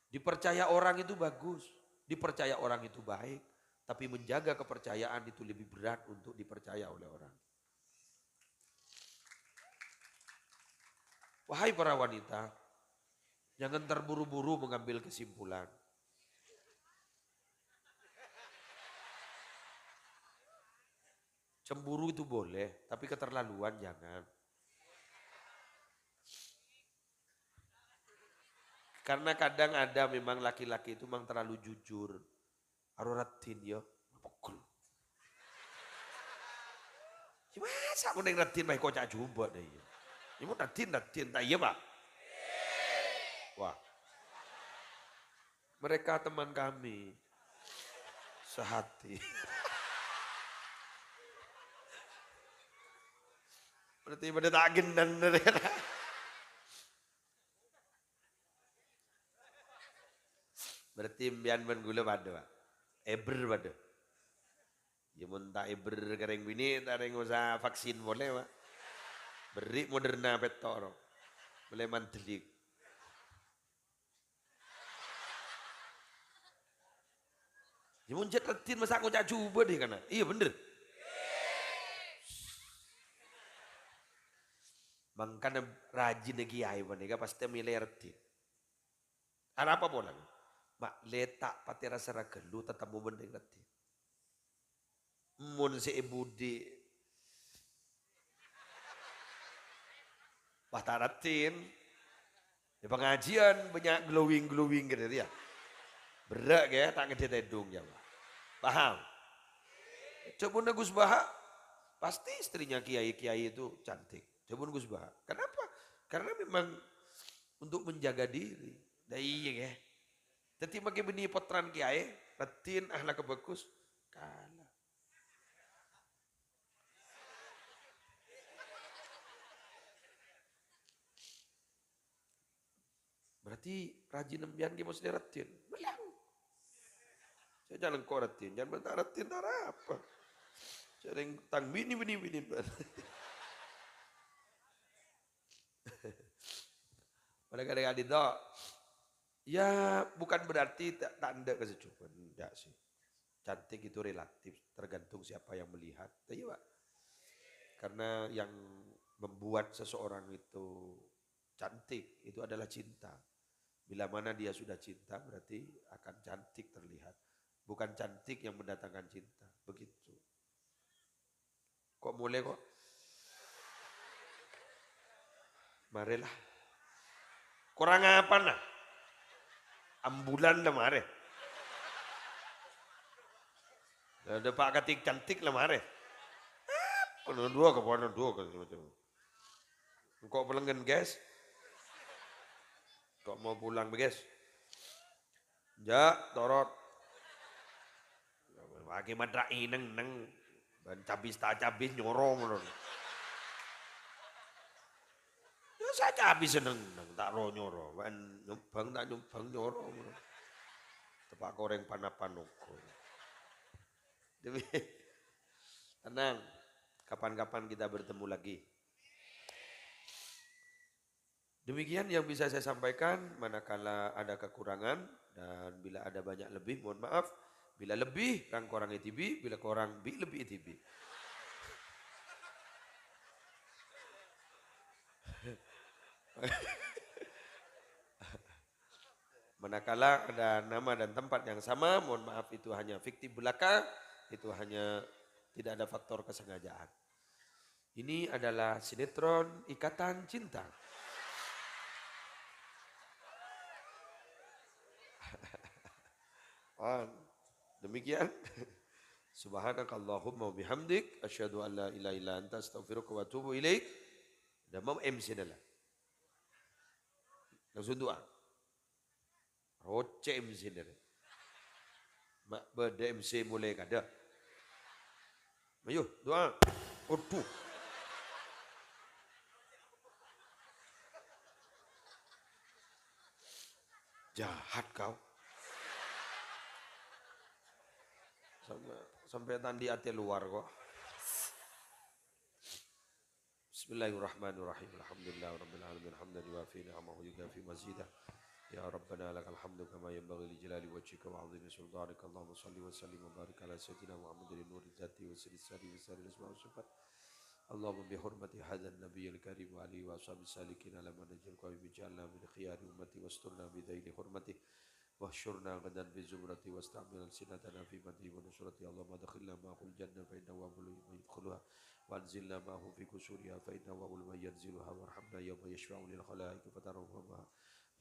Dipercaya orang itu bagus, dipercaya orang itu baik, tapi menjaga kepercayaan itu lebih berat untuk dipercaya oleh orang. Wahai para wanita, jangan terburu-buru mengambil kesimpulan. Cemburu itu boleh, tapi keterlaluan jangan. Karena kadang ada memang laki-laki itu memang terlalu jujur. Aro raddhin ya, pegel. Ya masa' mon neng raddhin maè koca' jubâ' dâ iyâ. Ya mon raddhin, raddhin, ta' iyâ, Pak? Wah. Mereka teman kami. Sehati. Berarti padâ ta' ghennan. Berarti sampèyan bân kaulâ padâ, Pak. Eber padâ. Ya, mon ta' eber ka rèng binè', ta' rèng osa vaksin polè, Pak. Berri' Moderna pètto' ro. Molaè mandhâlik. Ya, mon jhât raddhin masa' ngoca' jubâ' dâ' kana'. Iyâ, bhender. Mangkana rajina kèyaè panèka pastè mèlè raddhin. Arapa polana? Ma' lè ta' patè ra-sara ghâllu tatemmo bân rèng raddhin. Mon sè è budi. Wah, ta' raddhin. È pangajiân bânnya' glowing-glowing gitu ya. Berrâ' kè, ta' ngeddhâ tèdung ya, Pak. Paham? Coba Gus Baha, pasti istrinya kiai-kiai itu cantik. Coba Gus Baha. Kenapa? Karena memang untuk menjaga diri. Nah, iya, ya. Dhâddhi, makkè bânnè pottrana kiai, raddhin, akhlakka bhâghus, kala. Berarti rajin sampèyan kè mostè raddhin. Belang. Sè jhâ' lengko' raddhin, jhâ' bânta raddhin ta' arapa. Jhâ' rèng tang binè, binè, binè. Pada kadang-kadang itu, ya, bukan berarti ta', ta' endâ' kasajjhuwân, enggak sih. Cantik itu relatif, tergantung siapa yang melihat. Iya, Pak. Karena yang membuat seseorang itu cantik, itu adalah cinta. Bila mana dia sudah cinta, berarti akan cantik terlihat. Bukan cantik yang mendatangkan cinta. Begitu. Kok mulai kok? Marèla. Korang apana? Ambulan la marè. Lah, dâpa' katik cantik la marè. Apa nang dua ke, apa nang dua ke, macam. Engko' pelengngen, guys. Kok mau pulang, guys? Jhâ', torot. Lagi madra' ineng-neng. Bân cabis ta' cabis nyoro ngono. Ya, sa cabis seneng, neng ta' ro nyoro. Bân nyombhâng ta' nyombhâng nyoro ngono. Teppa' korèng pan-apan ongko. Demi, tenang. Kapan-kapan kita bertemu lagi. Demikian yang bisa saya sampaikan, manakala ada kekurangan dan bila ada banyak lebih, mohon maaf. Bilâ lebbi, rang-korangè dhibi', bilâ korang, bi' lebbi dhibi'. Manakala ada nama dan tempat yang sama, mohon maaf, itu hanya fiktif belaka, itu hanya tidak ada faktor kesengajaan. Ini adalah sinetron Ikatan Cinta. Ah, demikian. Subhanakallahumma wa bihamdik, asyhadu an la ilaha illa anta, astaghfiruka wa atubu ilaik. Dâ' emma M C-na la. Langsung du'a. Rocè M C-na rè. Ma' bâdâ M C molè kadâ. Ayo, du'a. Aduh. Jahat kau. Sampai, sampai tadi ati luar kok. Bismillahirrahmanirrahim. Alhamdulillahirabbil alamin. Hamdan yuwafi ni'amahu wa yukafi mazidah. Ya Rabbana lakal hamdu kama yanbaghi li jalali wajhika wa 'azimi sultanika. Allahumma shalli wa sallim wa barik ala sayyidina Muhammadin nuri dzati wa sirri sirri wa sirri asma wa sifat. Allahumma bi hurmati hadzan nabiyyil karim wa alihi wa ashabihi salikin ala manhajil qawim ij'alna min khiyari ummati wasturna bi dhaili hurmati. واحشرنا غدا في زمرته واستعمل ألسنتنا في مدحه ونصرته. اللهم أدخلنا معه الجنة فإنه أول من يدخلها، وأنزلنا معه في قصورها فإنه أول من ينزلها، وارحمنا يوم يشفع للخلائق فترحمها.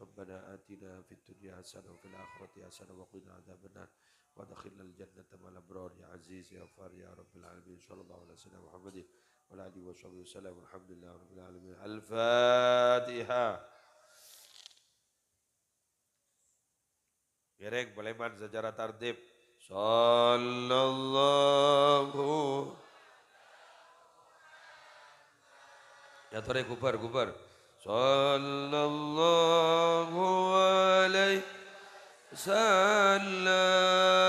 ربنا آتنا في الدنيا حسنة وفي الآخرة حسنة وقنا عذاب النار، وأدخلنا الجنة مع الأبرار يا عزيز يا غفار يا رب العالمين. صلى الله على سيدنا محمد وعلى آله وصحبه وسلم. والحمد لله رب العالمين. الفاتحة. Ngèrèng palèman sacara tartib. Sallallahu. Yatorè ghubâr, ghubâr. Sallallahu alaihi wasallam.